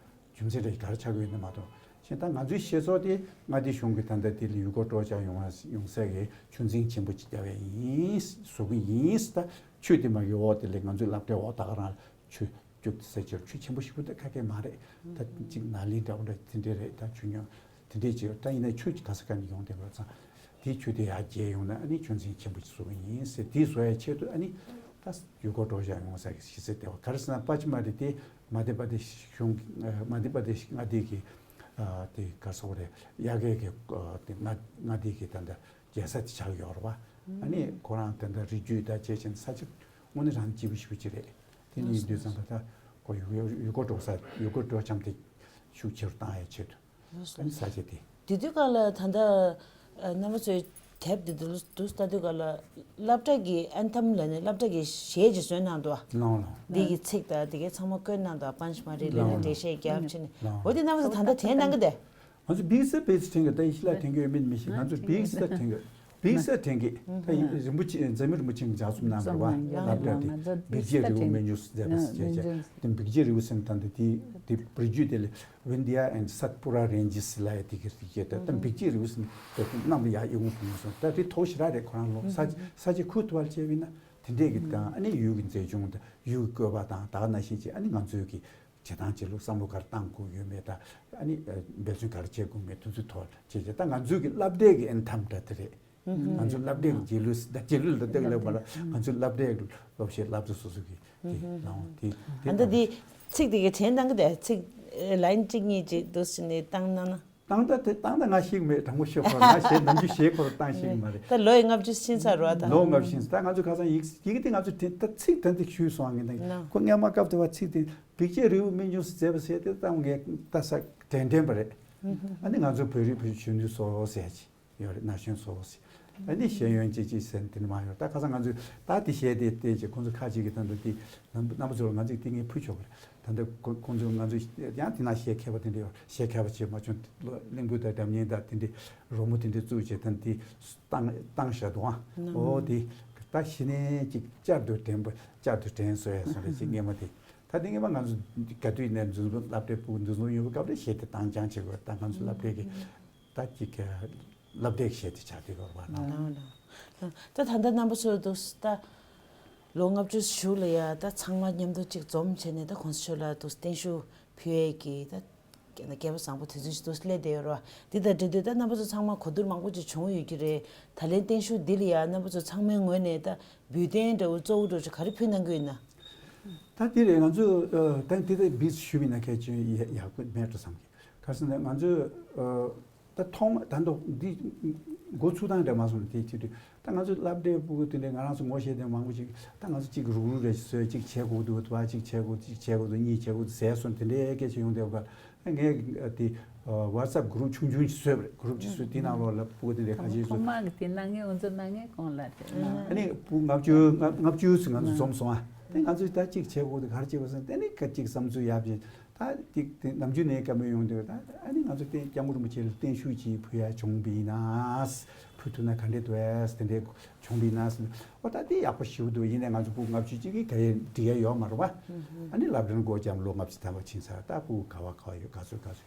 རྒྱུ་མཚན་རེ་ག་རེ་ཆགས་ཀྱི་ཡོད་ན་མ་གཏོགས། གཞན་ད་ང་ཚོའི་ཤེས་ཚོར་དེ་མངའ་སྡེ་གཞུང་གི་ད་ལྟ་དེ་ལ་ཡུལ་སྐོར་སྤྲོ་འཆམ་ཡོང་བ་ཡོང་ས་གི་ཆུ་འཛིན་ཆེན་པོ་ཅིག་རྒྱག་ཡ་ཡིན་བཟོ་གི་ཡིན། ད་ཆུ་དེ་མ་གི་འོག་དེ་ལས་ང་ཚོའི་སློབ་གྲྭའི་འོག་ད་ག་རང་ཆུ་རྒྱུག་ས་ཆུ་ཆུ་ཆེན་པོ་ཞིག་པོ་ད་ཁ་སྐད་མ་རེད། ད་ཅིག་ནཱ་ལི་འདྲ་བོ་འདྲ་དེ་འདྲས་རེད། ད་ཆུ་ཉུང་དེ་འདྲས་ཅིག་ཡོད། ད་ཡིན་ན་ཆུ་ག་ས་ག་ནས་ཡོང་བསྡད་པ་ཙང་དེ་ཆུ་དེ་ཡར་རྒྱས་ཡོང་ན་ཨ་ནི་ཆུ་འཛིན་ཆེན་པོ་ཅིག་བཟོ་གི་ཡིན་ཟེར། དེ་བཟོ་ཡ་ཆེད་དུ་ཨ་ནི་ད་ཡུལ་སྐོར་སྤྲོ་འཆམ་ཡོང་ས་གི་གཞི་རྩ་དེ་བ། ག་རེ་ཟེར་ན་པ་ཅི་མ་རི་དེ་མ་དྷྱ་པ་དེ་ཤི་གཞུང་གི་མ་དྷྱ་པ་དེ་ཤི་མངའ་སྡེ་གི་ ཨ་དེ་ག་སོག་རེད། དབྱར་ཁའི་གི་ཨ་དེ་མངའ་མངའ་སྡེ་གི་ད་ལྟ་རྒྱལ་ས་དེ་ཆགས་ཡོད་རེད་བ། ཨ་ནི་ཁོ་རང་ད་ལྟ་རི་རྒྱུད་ད་བྱས་ཕྱིན་ས་ཆ་དངོས་གནས་རང་སྐྱིད་པོ་ཞེ་པོ་ཅིག་རེད། དེ་ནི་ཡིན་དུས་ཙམ་པ་ད་ཁོ་ཡུལ་ཡུལ་སྐོར་འགྲོ་ས་ཡུལ་སྐོར་སྤྲོ་འཆམ་དེ་ཤུགས་ཆེ་རུ་བཏང་ཡ་ཆེད་དུ། ཨ་ནི་ས་ཆ་དེ། དེ་དུས་སྐབས་ལ་ད་ལྟ་ཨ་རྣམ་པ་ཚོས་དེབ་དེ་དུས་དུས་ལྟ་དུས་སྐབས་ལ་སློབ་གྲྭ་གི་ཨན་ཐམ་ལ་ནི་སློབ་གྲྭ་གི་གཞས་ཅིག་བཟོས་གནང་འདུག་ཨ། ལོང་ལོང་། འདི་གི་ཚིག་དང་དེ་གའི་ཚང་མ་བཀོད་གནང་འདུག་ཨ། པན་ཆ་མ་རི་ལ་ལོང་ནི་འགྲེལ་བཤད་རྒྱབ་བྱས་ནས། ལོང་། འོ་དེ་རྣམ་པ་ཚོ་ད་ལྟ་དྲན་གནང་གི་འདུག་ང་ཚོ་བིག་སི་བིག་སི་དྲན་གི་ད་ཡི་ཤི་ལ་དྲན་གི་ཡོད་མིན་མི་ཤེས། ང་ཚོ་བིག་སི་ད་དྲན་གི་བིག་སི་དྲན་གི་ད་ཡི་རིན་པོ་ཆེ་འཛམ་གླིང་རིན་པོ་ཆེ་གི་ལྗགས་རྩོམ་གནང་བ་རེད་བ། སློབ་གྲྭ་དེ་བིག་རྗེ་རི་བོ་མན་ཇུ་ཟེར་བ་ཟེར་བྱས་དེ་བིག་རྗེ་རི་བོ་ཟེར་ད་འདི་དེ་དེ་རི་རྒྱུད་དེ་ལ་Vindhya and Satpura Ranges ལ་ཡ་དེ་གི་རི་རྒྱུད་དེ་ད་བིག་རྗེ་རི་བོ་ཟེར་དེ་གནམ་ལ་ཡ་ཡི་ངོ་ཕུ་ངོ་སོང་ད་དེ་ཐོག་ཞེ་དྲག་རེད། ཁོ་རང་ལོ་ས་ས་ཆ་ཁུ་ཐུ་བ་ལ་བྱས་པ་ཡིན་ན་དེ་འདྲས་གི་དང་ཨ་ནི་ཡུལ་གི་མཛེས་ལྗོངས་དང་ཡུལ་གི་བཀོད་པ་དང་ད་ག་ནང་བཞིན་བྱས་ཨ་ནི་ང་ཚོའི་གི་བྱེད་སྟངས་བྱེད་ལུགས་བསམ་བློ་ག་རེ་བཏང་དགོས་ཡོད་མེད་དང་ཨ་ནི་འབད་བརྩོན་ག་རེ་བྱེད་དགོས་མེད་དེ་ཚོའི་ཐོག་བྱས་བྱས་ད་ང་ཚོའི་གི་སློབ་གྲྭའི་གི་ཨན་ཐམ་འདྲ་དེ་རེད། ང་ཚོའི་སློབ་གྲྭའི་གི་རྗེས་ལུས་ད་རྗེས་ལུས་ལ་བལྟས་ལབ་པ་ལ་ང་ཚོའི་སློབ་གྲྭའི་གི་སློབ་ཆེན་སློབ་གྲྭ་སོ་སོ་གི་དེ་ལའང་དེ་ཨ་ད་དེ་ཚིག་དེ་གི་དྲན་གནང་གི་དེ་ཚིག་ལན་གཅིག་གཉིས་ཅིག་འདུག་ཟེར་ནས་བཏང་གནང་ན། བཏང་ད་དེ་བཏང་ད་ང་ཤེས་ཀྱི་མེད། དྲང་པོ་ཤོད་ཁོ་ང་ཞེས་ནམ་རྒྱུན་ཞེས་ཁོ་རང་བཏང་ཤེས་ཀྱི་མ་རེད། ད་ལོ་ཡི་ལྔ་བཅུ་ཕྱིན་ཚར་རོ་ད། ལོ་ལྔ་བཅུ་ཕྱིན་ཚར། ད་ང་ཚོ་ཁ་སང་ཡིག་ཡིག་དེ་ང་ཚོ་དེ་ད་ཚིག་ད་འདི་ཞུས་སོང་ངས་ད་ཁོ་སྔས་མ་སྐབས་དེ་བ་ཚིག་དེ་བིག་རྗེ་རི་བོ་མན་ཇུ་མཛད་པ་ཟེར་དེ་ད་ངས་ད་ས་དྲན་དྲན་པ་རེད། ཨ་ནི་ང་ཚོ་བོད་རིགས་བོད་གཞོན་ནུ་ཚོ་ཟེར་གྱི་ཡོད་རེད། ན་གཞོན་ཚོ་ཟེར། ཨ་ནི་ཤེས་ཡོན་ཅི་ཅི་ཟེར་དེ་འདྲ་མ་ཡོད། ད་ཁ་སང་ང་ཚོས་ད་དེ་བཤད་དེ་བལྟས་ཀྱི་ཁོང་ཚོ་ཁ་ཅིག་གིས་ད་འདི་དེ་རྣམ་པ་ཚོར་ང་ཚོས་དེ་ངས་ཕུལ་ཆོག་གི་རེད། ད་ལྟ་ཁོ་ཁོང་ཚོས་ང་ཚོས་ཡང་དེ་ན་བཤད་མཁས་པ་དེ་འདྲ་ཡོད། བཤད་མཁས་པ་བྱེད་མ་བྱུང་། གླིང་བུ་དང་སྒྲ་སྙན་དང་དེ་འདྲའི་རོལ་མོ་དེ་འདྲ་བཙུགས་བྱས་ད་དེ་བཏང་བཏང་བཞག་འདུག་ཨ། ཨོ་དེ་ད་གཞི་ནས་ཅིག་བསྐྱར་དུ་དྲན་པ་བསྐྱར་དུ་དྲན་སོ་ཡ་སོང་རེད་ཅིག་སྔས་མ་དེ། ད་དེ་སྔས་མ་ང་ཚོ་ག་དུས་ནས་འཛིན་བཟུང་སློབ་གྲྭའི་ཕྲུ་གུ་འཛིན་བཟུང་ཡོད་པའི་སྐབས་ལ་གཞས་དེ་བཏང་རྐྱང་བྱེད་དགོས། ད་ང་ཚོ་སློབ་གྲྭའི་གི་ད་ཅིག་གི་སློབ་གྲྭའི་གཞས་དེ་ཆགས་བསྡད་ཡོད་རེད་བ་ན། ད་ད་ལྟ་རྣམ་པ་ཚོ་འདུག་ད་ལོ་ལྔ་བཅུ་གཞུག་ལ་ཡ་ད་ཚང་མ་མཉམ་དུ་ཅིག་འཛོམས་བྱས་ནས་ད་གོང་ས་མཆོག་ལ་འདུག་བརྟན་བཞུགས་ཕུལ་ཡས་ཀྱི་ད་སྐལ་བ་བཟང་པོ་དེ་ཚོ་ཞིག་འདུག་སླེབས་བསྡད་ཡོད་རེད་བ། འདི་དང་འབྲེལ་དུས་ད་རྣམ་པ་ཚོ་ཚང་མ་གོ་བསྡུར་མང་པོ་ཅིག་བྱུང་ཡོད་ཀྱི་རེད། ད་ལན་བརྟན་བཞུགས་འདི་ལ་ཡ་རྣམ་པ་ཚོ་ཚང་མའི་ངོས་ནས་ད་འབུལ་རྟེན་འདྲ་བོ་གཙོ་བོ་འདྲ་བོ་ཅིག་ག་རེ་ཕུལ་གནང་གི་ཡོད་ན། ད་འདི་རེད། ང་ཚོས་ཨ་ད་འདི་ལྟར་བིས་ཞུས་པ་ཡིན་ན་གལ་ཆེན་ཡག་པོ་མེད་འགྲོ་བསམ་གི། ག་ཟེར་ན་ང་ཚོས་ཨ་ད་ཐོག་མ་ད་འདུག་འདི་འགོ་ཚུགས་སྟངས་འདྲ་མ་སོང་དེ་དུས་དུས་ད་ང་ཚོ་སློབ་གྲྭའི་ཕྲུ་གུ་དེ་འདྲའི་ང་རང་ཚོ་ངོ་ཤེས་དེ་མང་པོ་ཅིག་ད་ང་ཚོ་གཅིག་རུག་རུག་རེ་བཟོས་གཅིག་བྱེད་དགོས་འདུག་བ་གཅིག་བྱེད་དགོས་གཅིག་བྱེད་དགོས་འདུག་གཉིས་བྱེད་དགོས་འདུག་ཟེར་སོང་དེ་འདྲའི་སྐད་ཆ་ཡོང་དུས་ངས་དེ་ཝ་ཊི་སེབ་གུ་རུབ་ཆུང་ཆུང་ཞིག་བཟོས་པ་རེད། གུ་རུབ་ཅིག་བཟོས་དེའི་ནང་ལོགས་ལ་ཕྲུ་གུ་དེ་འདྲའི་ཁ་ཤས་ཚོ་ཁོང་མ་གི་དེ་གནང་མཁན་འོ་ཚོ་གནང་མཁན་གང་ལ་དེ་གནང་། ཨ་ནི་ཕྲུ་གུ་ལྔ་བཅུ་ལྔ་ལྔ་བཅུ་ཙམ་ང་ཚོ་འཛོམས་སོང་ཨ། དེ་ང་ཚོས་ད་གཅིག་བྱེད་དགོས་འདུག་ག་རེ་བྱེད་དགོས་ཟེར་དེ་ནི་སྐད་ཅིག་བསམ་ཚུལ་ཡག་པོ་ཅིག་ད་ཏིག་ཏིག་ནམ་རྒྱུན་ནས་བཀའ་མོལ་ཡོང་དུས་ད་ཨ་ནི་ང་ཚོ་བསྟན་སྐྱབས་མགོན་རིན་པོ་ཆེ་ལ་བརྟན་བཞུགས་ཅིག་ཕུལ་ཡ་བྱུང་བ་ཡིན་ན། ཕུལ་ཐུབ་ན་ག་འདྲས་འདུག་ཨེ་དེ་འདྲས་བྱུང་བ་ཡིན་ན། ཨོ་ད་དེ་ཡག་པོ་ཞེ་པོ་འདུག་ཡིན་ནའི་ང་ཚོ་ཕྲུ་གུ་ལྔ་བཅུ་ཅིག་གིས་ག་ཡེ་འགྲིག་ཡ་ཡོད་མ་རེད་བ། ཨ་ནི་སློབ་གྲྭར་སྒོ་བརྒྱབ་ལོ་ལྔ་བཅུ་ཐམ་པ་ཕྱིན་ཚར། ད་ཕྲུ་གུ་ག་བ་ག་བ་ཡོད་ག་ཚོད་ག་ཚོད་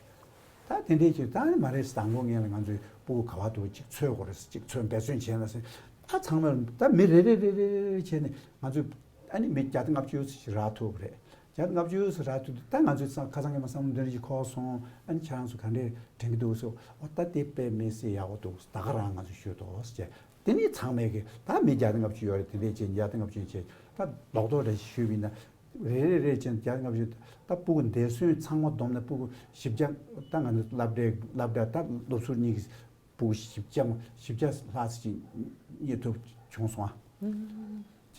ཡོད། ད་དེ་འདྲས་ཀྱི་ད་ཨ་ནི་མ་རེད་ཟེར། དང་པོ་ངས་ལ་ང་ཚོའི་ཕྲུ་གུ་ག་བ་འདུག་ཅིག་འཚོལ་དགོས་རེད་ཟེར། ཅིག་འཚོལ་འབད་བརྩོན་བྱས་ན་ཟེར། ད་ཚང་མས་ད་མི་རེ་རེ་རེ་རེ་རེ་བྱས་ནས་ང་ཚོས་ཨ་ནི་མི་བརྒྱ་དང་ལྔ་བཅུ་ཞིག་རག་ཐུབ་པ་རེད། བརྒྱ་དང་ལྔ་བཅུ་ཞིག་རག་ཐུབ་དུས་ད་ང་ཚོས་ཁ་སང་ངས་མ་བསམ་བློ་འདི་འདྲ་ཞིག་འཁོར་སོང་། ཨ་ནི་ཁྱེད་རང་ཚོ་ག་འདྲས་དྲན་གྱི་འདུག་ཟེར། ཨོ་ད་དེ་དཔེ་མི་སྲིད་ཡག་པོ་འདུག་ད་ག་རང་ང་ཚོས་ཞུས་འདུག་ཟེར། དེ་ནས་ཚང་མས་གི་ད་མི་བརྒྱ་དང་ལྔ་བཅུ་ཡོད་རེད། དེ་འདྲས་བྱས་བརྒྱ་དང་ལྔ་བཅུ་བྱས་ད་རྡོག་རྡོག་འདྲ་ཞིག་ཞུས་པ་ཡིན་ན་རེ་རེ་རེ་བྱས་བརྒྱ་དང་ལྔ་བཅུ། ད་ཕྲུ་གུ་འདས་གསོན་ཚང་མ་བསྡོམས་ན་ཕྲུ་གུ་བཞི་བརྒྱ། ད་ང་ཚོ་སློབ་གྲྭའི་སློབ་གྲྭ་ད་སློབ་ཟུར་གཉིས་ཀྱི་ཕྲུ་གུ་བཞི་བརྒྱ་བཞི་བརྒྱ་ལྷག་ཙམ་ཅིག་རྙེད་ཐུབ་བྱུང་སོང་ཨ།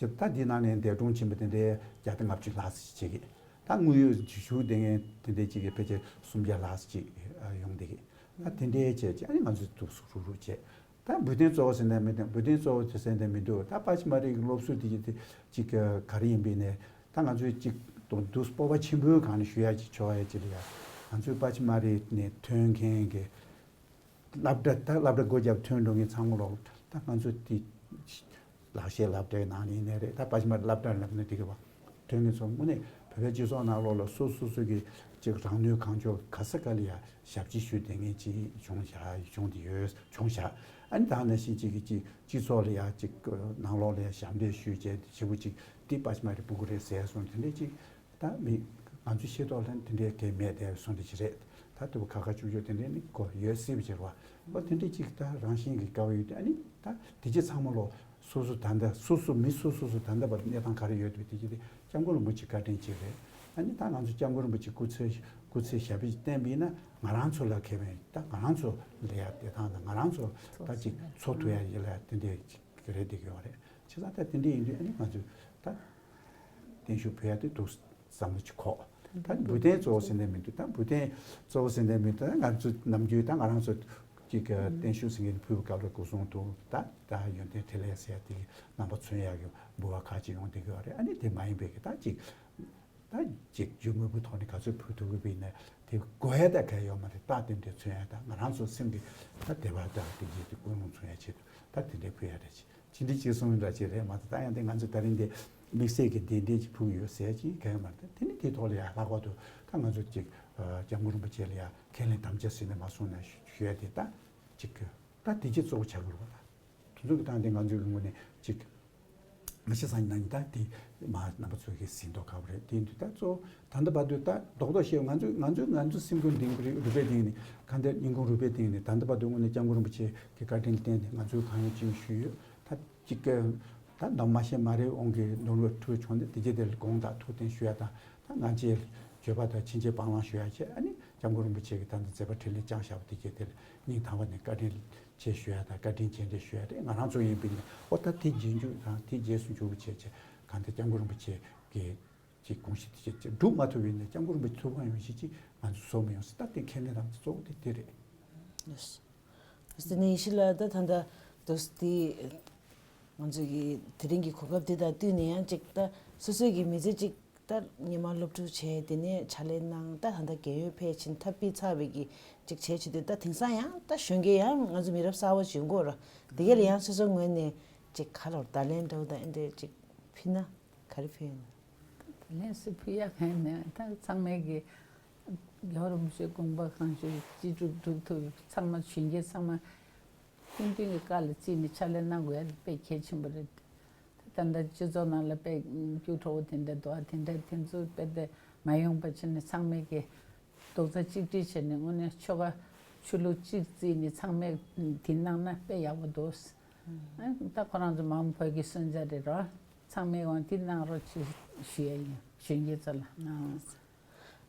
ཅེས་ད་འདི་ནང་ནས་འདས་གྲོངས་ཕྱིན་པ་དེ་འདྲའི་བརྒྱ་དང་ལྔ་བཅུ་ལྷག་ཙམ་ཅིག་བྱེད་ཀྱི། ད་དངོས་ཡོད་བཞུགས་བསྡད་མཁན་དེ་འདྲའི་ཅིག་གི་ཕལ་ཆེར་སུམ་བརྒྱ་ལྷག་ཙམ་ཅིག་ཡོང་བསྡད་ཀྱི། ད་དེ་འདྲའི་བྱས་ཅིག་ཨ་ནི་ང་ཚོས་འདུག་སུ་རུག་རུག་བྱས། ད་འབུལ་རྟེན་གཙོ་བོ་ཟེར་ན་མི་འདུག་འབུལ་རྟེན་གཙོ་བོ་དེ་ཟེར་ན་མི་འདུག་ད་པ་ཆི་མ་རི་གི་སློབ་གསོ་དེ་ཅིག་དེ་ཅིག་ག་རེ་ཡིན་པས་ནས་ད་ང་ཚོས་ཅིག་དུ་དུ་སྤོབས་པ་ཆེན་པོའི་སྒང་ནས་ཞུ་ཡ་ཅིག་ཆོག་ཡ་ཅིག་ལ་ཡ། ང་ཚོའི་པ་ཆི་མ་རི་ནས་ཐོན་མཁན་གྱི་སློབ་གྲྭ་ད་སློབ་གྲྭ་སྒོ་བརྒྱབ་ཐོན་འགྲོ་མཁན་ཚང་མ་ལོག་ད་ང་ཚོ་དེ་ལག་ཤེས་སློབ་གྲྭའི་ནང་ནས་ཡིན་ནའི་རེད། ད་པ་ཆི་མ་རི་སློབ་གྲྭ་ལབ་ན་འགྲིག་གི་བ། དོན་ངེས་སོང་དངོས་གནས་བོད་པའི་སྤྱི་ཚོགས་ནང་ལོགས་ལ་སོ་སོ་སོ་གི་ཅིག་རང་ནུས་གང་ལྕོགས་ག་ས་ག་ལ་ཡ་ཞབས་ཕྱི་ཞུས་བསྡད་མཁན་ཅིག་བྱུང་བཞག་བྱུང་བསྡད་ཡོད་བྱུང་བཞག་ཨ་ནི་ད་ནང་བཞིན་ཅིག་གི་ཅིག་སྤྱི་ཚོགས་ལ་ཡ་ཅིག་ནང་ལོགས་ལ་ཡ་ཞབས་འདེགས་ཞུས་བྱས་ཞེ་པོ་ཅིག་འདི་པ་ཆི་མ་རི་ཕྲུ་གུ་རེད་ཟེར་སོང་དེ་འདྲས་ཅིག་ད་མི་ང་ཚོའི་ཤེས་རྟོགས་ལ་དེ་འདྲའི་གལ་མེད་དེ་སོང་དེ་ཅི་རེད། ད་དུ་ཁ་ཁ་ཆུག་ཆུག་དེ་འདྲའི་ནི་གོ་ཡོད་སྲིད་པ་ཅིག་རེད་བ། འོ་དེ་འདྲའི་ཅིག་ད་རང་བཞིན་གྱི་དགའ་བ་ཡོད་དེ་ཨ་ནི་ད་དེ་ཅི་ཚང་མ་ལོ་སོ་སོ་ད་ལྟ་སོ་སོ་མི་སོ་སོ་སོ་ད་ལྟ་བར་གནས་སྟངས་ག་རེ་ཡོད་དེ་དེ་ཅི་དེ་སྐྱབས་མགོན་རིན་པོ་ཆེ་བཀའ་དྲིན་ཅིག་རེད། ཨ་ནི་ད་ང་ཚོ་སྐྱབས་མགོན་རིན་པོ་ཆེ་སྐུ་ཚེ་ སྐུ་ཚེ་ཞབས་པད་ཅིག་བརྟན་པ་ཡིན་ན་ང་རང་ཚོ་ལ་ཁེ་ཕན། ད་ང་རང་ཚོ་ལ་ཡ་བདེ་ཐང་དང་ང་རང་ཚོ་ད་ཅིག་འཚོ་ཐུབ་ཡ་ཡིན་ལ་དེ་འདྲས་ཅིག་རེད་བསྡད་ཀྱི་ཡོད་རེད། བྱས་ཙང་ད་དེ་འདྲས་ཡིན་དུས་ཨ་ནི་ང་ཚོས་ད་བརྟན་བཞུགས་ཕུལ་ཡ་དེ་འདུག་བསམ་བློ་ཅིག་འཁོར། ད་འབུལ་རྟེན་གཙོ་བོ་ཟེར་ནས་མི་འདུག་ད་འབུལ་རྟེན་གཙོ་བོ་ཟེར་ནས་མི་འདུག་ད་ང་ཚོ་ནམ་རྒྱུན་ད་ང་རང་ཚོ་ཅིག་བརྟན་བཞུགས་ཟེར་མཁན་ཕུལ་བའི་སྐབས་ལ་སྐུ་གསུང་ཐུགས་ད་ད་ཡོན་ཏན་འཕྲིན་ལས་ཟེར་ཡ་དེ་རྣམ་པ་མཚོན་ཡག་གི་འབུལ་བ་ཁག་ཅིག་ཡོང་བསྡད་ཀྱི་ཡོད་རེད། ཨ་ནི་དེ་མ་ཡིན་པའི་གི་ད་ཅིག་ད་ཅིག་རྒྱུ་དངོས་པོའི་ཐོག་ནས་ག་ཚོད་ཕུལ་ཐུབ་ཀྱི་ཡིན་ན་དེ་དགོས་ཡ་ད་ག་ཡོད་མ་རེད། རྟགས་དེ་འདྲ་མཚོན་ཡ་ད་ང་རང་ཚོ་སེམས་ཀྱི་ད་བདེ་བ་ད་དེ་རྗེས་དེ་ཀུན་སློང་མཚོན་ཡ་ཆེད་དུ་ད་དེ་འདྲ་ཕུལ་ཡ་རེད། ཅི་འདྲ་ཅིག་གསུང་ཡ་འདྲ་ཅིག་རེད་མ་གཏོགས་ད་ཡང་དེ་ང་ཚོ་ད་རིང་དེ་དམིགས་བསལ་གྱི་གདན་འདྲེན་ཅིག་ཕུལ་གྱི་ཡོད་ཟེར་ཅིག་ག་ཡོད་མ་རེད། དེ་ནི་དེའི་ཐོག་ལ་ཡ་ལྷག་པར་དུ་ད་ང་ཚོ་ཅིག་སྐྱབས་མགོན་རིན་པོ་ཆེ་ལ་ཡ་ཁས་ལེན་དམ་བཅའ་ཟེར་ནས་མ་གསུངས་ན་ཞུ་ཡ་དེ་ད་ཅིག་ད་དེ་གཅིག་གཙོ་བོ་ཆགས་ཀྱི་རེད་པ། ད་དེ་ཚོ་གི་སྟངས་དེ་ང་ཚོའི་གི་ངོས་ནས་ཅིག་མ་ཤི་སང་ཉིན་ད་དེ་མ་རྣམ་པ་ཚོ་གི་ཟིན་ཐོ་ག་བ་རེད། དེ་ཡིན་དུས་ད་གཙོ་བོ་ད་ལྟ་བར་དུ་ད་རྡོག་རྡོག་བཤད་ང་ཚོས་ང་ཚོས་ང་ཚོའི་སེམས་ཁུར་འདིང་རུས་པའི་སྟེང་ནས་གང་ལྟར་སྙིང་ཁུང་རུས་པའི་སྟེང་ནས་ད་ལྟ་བར་དུ་དངོས་གནས་སྐྱབས་མགོན་རིན་པོ་ཆེ་གི་བཀའ་དྲིན་བརྟེན་ནས་ང་ཚོས་གང་ཡོད་ཅི་ཡོད་ཞུས་ཡོད། ད་ཅིག་ད་ད་མ་ཤེས་མ་རེད་འོང་གི་ནོར་བུ་འཁྲུལ་བྱུང་སྟེ་དེ་རྗེས་དེར་དགོངས་དག་ཐུགས་བརྟན་ཞུ་ཡ་དང་ད་ང་ཚོས་བརྗོད་པ་དང་ཕྱིན་ཆད་སྤང་བླང་ཞུ་ཡ་བྱས། ཨ་ནི་སྐྱབས་མགོན་རིན་པོ་ཆེ་གི་ད་ལྟ་མཛད་པ་འཕྲིན་ལས་བསྐྱངས་བཞག་པ་དེ་རྗེས་དེར་སྙིང་ཐག་པ་ནས་བཀའ་དྲིན་ཆེ་ཞུ་ཡ་དང་བཀའ་དྲིན་རྗེས་དྲན་ཞུ་ཡ་རེད། ང་རང་ཚོ་ཡིན་པས་ནས་ཨོ་ད་དེ་རྗེས་འཇུག་དང་དེ་རྗེས་སུ་འཇུག་པ་བྱས་བྱས་གང་ལྟར་སྐྱབས་མགོན་རིན་པོ་ཆེ་གི་ཅིག་དགོངས་གཞི་དེ་ཅིག་སྒྲུབ་མ་ཐུབ་པ་ཡིན་ན་སྐྱབས་མགོན་རིན་པོ་ཆེ་ཐུགས་ཕམ་ཡོང་གཞི་ཅིག་ང་ཚོ་བཟོ་མི་ཡོང་ཟེར། ད་དེ་ཁས་ལེན་རང་གཙོ་བོ་དེ་དེ་རེད། ལགས་སོ། དེ་ནས་ཡེ་ཤེས་ལགས་ད་ད་ལྟ་དུས་དེ་ང་ཚོ་གི་དེ་རིང་གི་གོ་སྐབས་དེ་དང་བསྟུན་ནས་ཡང་ཅིག་ད་སོ་སོའི་གི་མི་ཚེ་ཅིག་ད་སྔོན་མ་སློབ་ཕྲུག་བྱས་དེ་ནས་ཕྱག་ལས་གནང་ད་ད་ལྟ་རྒས་ཡོལ་ཕེབས་ཕྱིན་ཐབས་པི་ཚར་བའི་གི་ཅིག་བྱས་བྱེད་དུས་ད་དེང་སང་ཡང་ད་གཞོན་སྐྱེས་ཡང་ང་ཚོ་མི་རབས་གསར་བ་ཅིག་ཡོང་གི་ཡོད་ར། དེ་ག་ལ་ཡང་སོ་སོའི་ངོས་ནས་ཅིག་ག་ལོར་བརྡ་ལན་འདྲ་བོ་དང་ཨེ་འདྲས་ཅིག་ཕུལ་ན་ག་རེ་ཕུལ་ཡོད་ན། ད་ལན་སུ་ཕུལ་ཡག་གང་ཡང་མེད། ད་ཚང་མས་གི་རྒྱལ་བ་རིན་པོ་ཆེ་དགོངས་པ་གང་ཞུ་ཅི་སྒྲུབ་སྒྲུབ་ཐུབ་ཚང་མ་གཞོན་སྐྱེས་ཚང་མ་ཀུན་མཐུན་གྱི་བཀའ་ལ་བརྩིས་ནས་ཕྱག་ལས་གནང་དགོས་ཡ་དེ་དཔེ་གལ་ཆེན་པོ་རེད། ད་ལྟ་སྤྱི་ཚོགས་ནང་ལ་དཔེ་སྐྱུག་བྲོ་བོ་དེ་འདྲ་འདུག་ཨ། དེ་འདྲ་དེ་ཚོ་དཔེ་དེ་མ་ཡོང་པ་བྱས་ནས་ཚང་མས་གི་རྡོག་རྩ་གཅིག་སྒྲིལ་བྱས་ནས་དངོས་གནས་ཆོལ་ཁ་ཆོས་ལུགས་གཅིག་བརྩིས་ནས་ཚང་མས་དེ་གནང་ན་དཔེ་ཡག་པོ་འདུག་ཨ་ད་ཁོ་རང་ཚོ་མ་འོངས་བོད་ཀྱི་སོན་རྩ་རེད་རོ། ཚང་མས་འོང་དེ་གནང་རོགས་ཞུ་ཞུ་ཡ་ཡིན་གཞོན་སྐྱེས་ཚོ་ལ།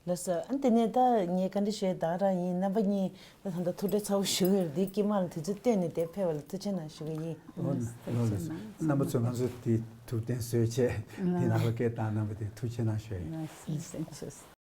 ལགས་སོ། ཨ་དེ་ནས་ད་ངས་བཀའ་འདྲི་ཞུ་ཡ་ད་རང་ཡིན། རྣམ་པ་གཉིས་ད་ད་ལྟ་ཐུགས་ཁྲལ་ཚ་བོ་ཞུ་གི་ཡོད་རེད། དེ་དཀྱིལ་མ་ལ་དུས་ཚོད་བཏོན་ནས་དེ་ཕེབས་པ་ལ་ཐུགས་རྗེ་གནང་ཞུ་གི་ཡིན། ཨོ་ལགས་སོ། རྣམ་པ་ཚོ་ང་ཚོ་དེ་ཐུགས་གཏན་བཟོས་བྱས་དེ་ནང་ལ་སྐད་བཏང་རྣམ་པ་དེ་ཐུགས་རྗེ་གནང་ཞུ་ཡ་ཡིན། ལགས་སོ།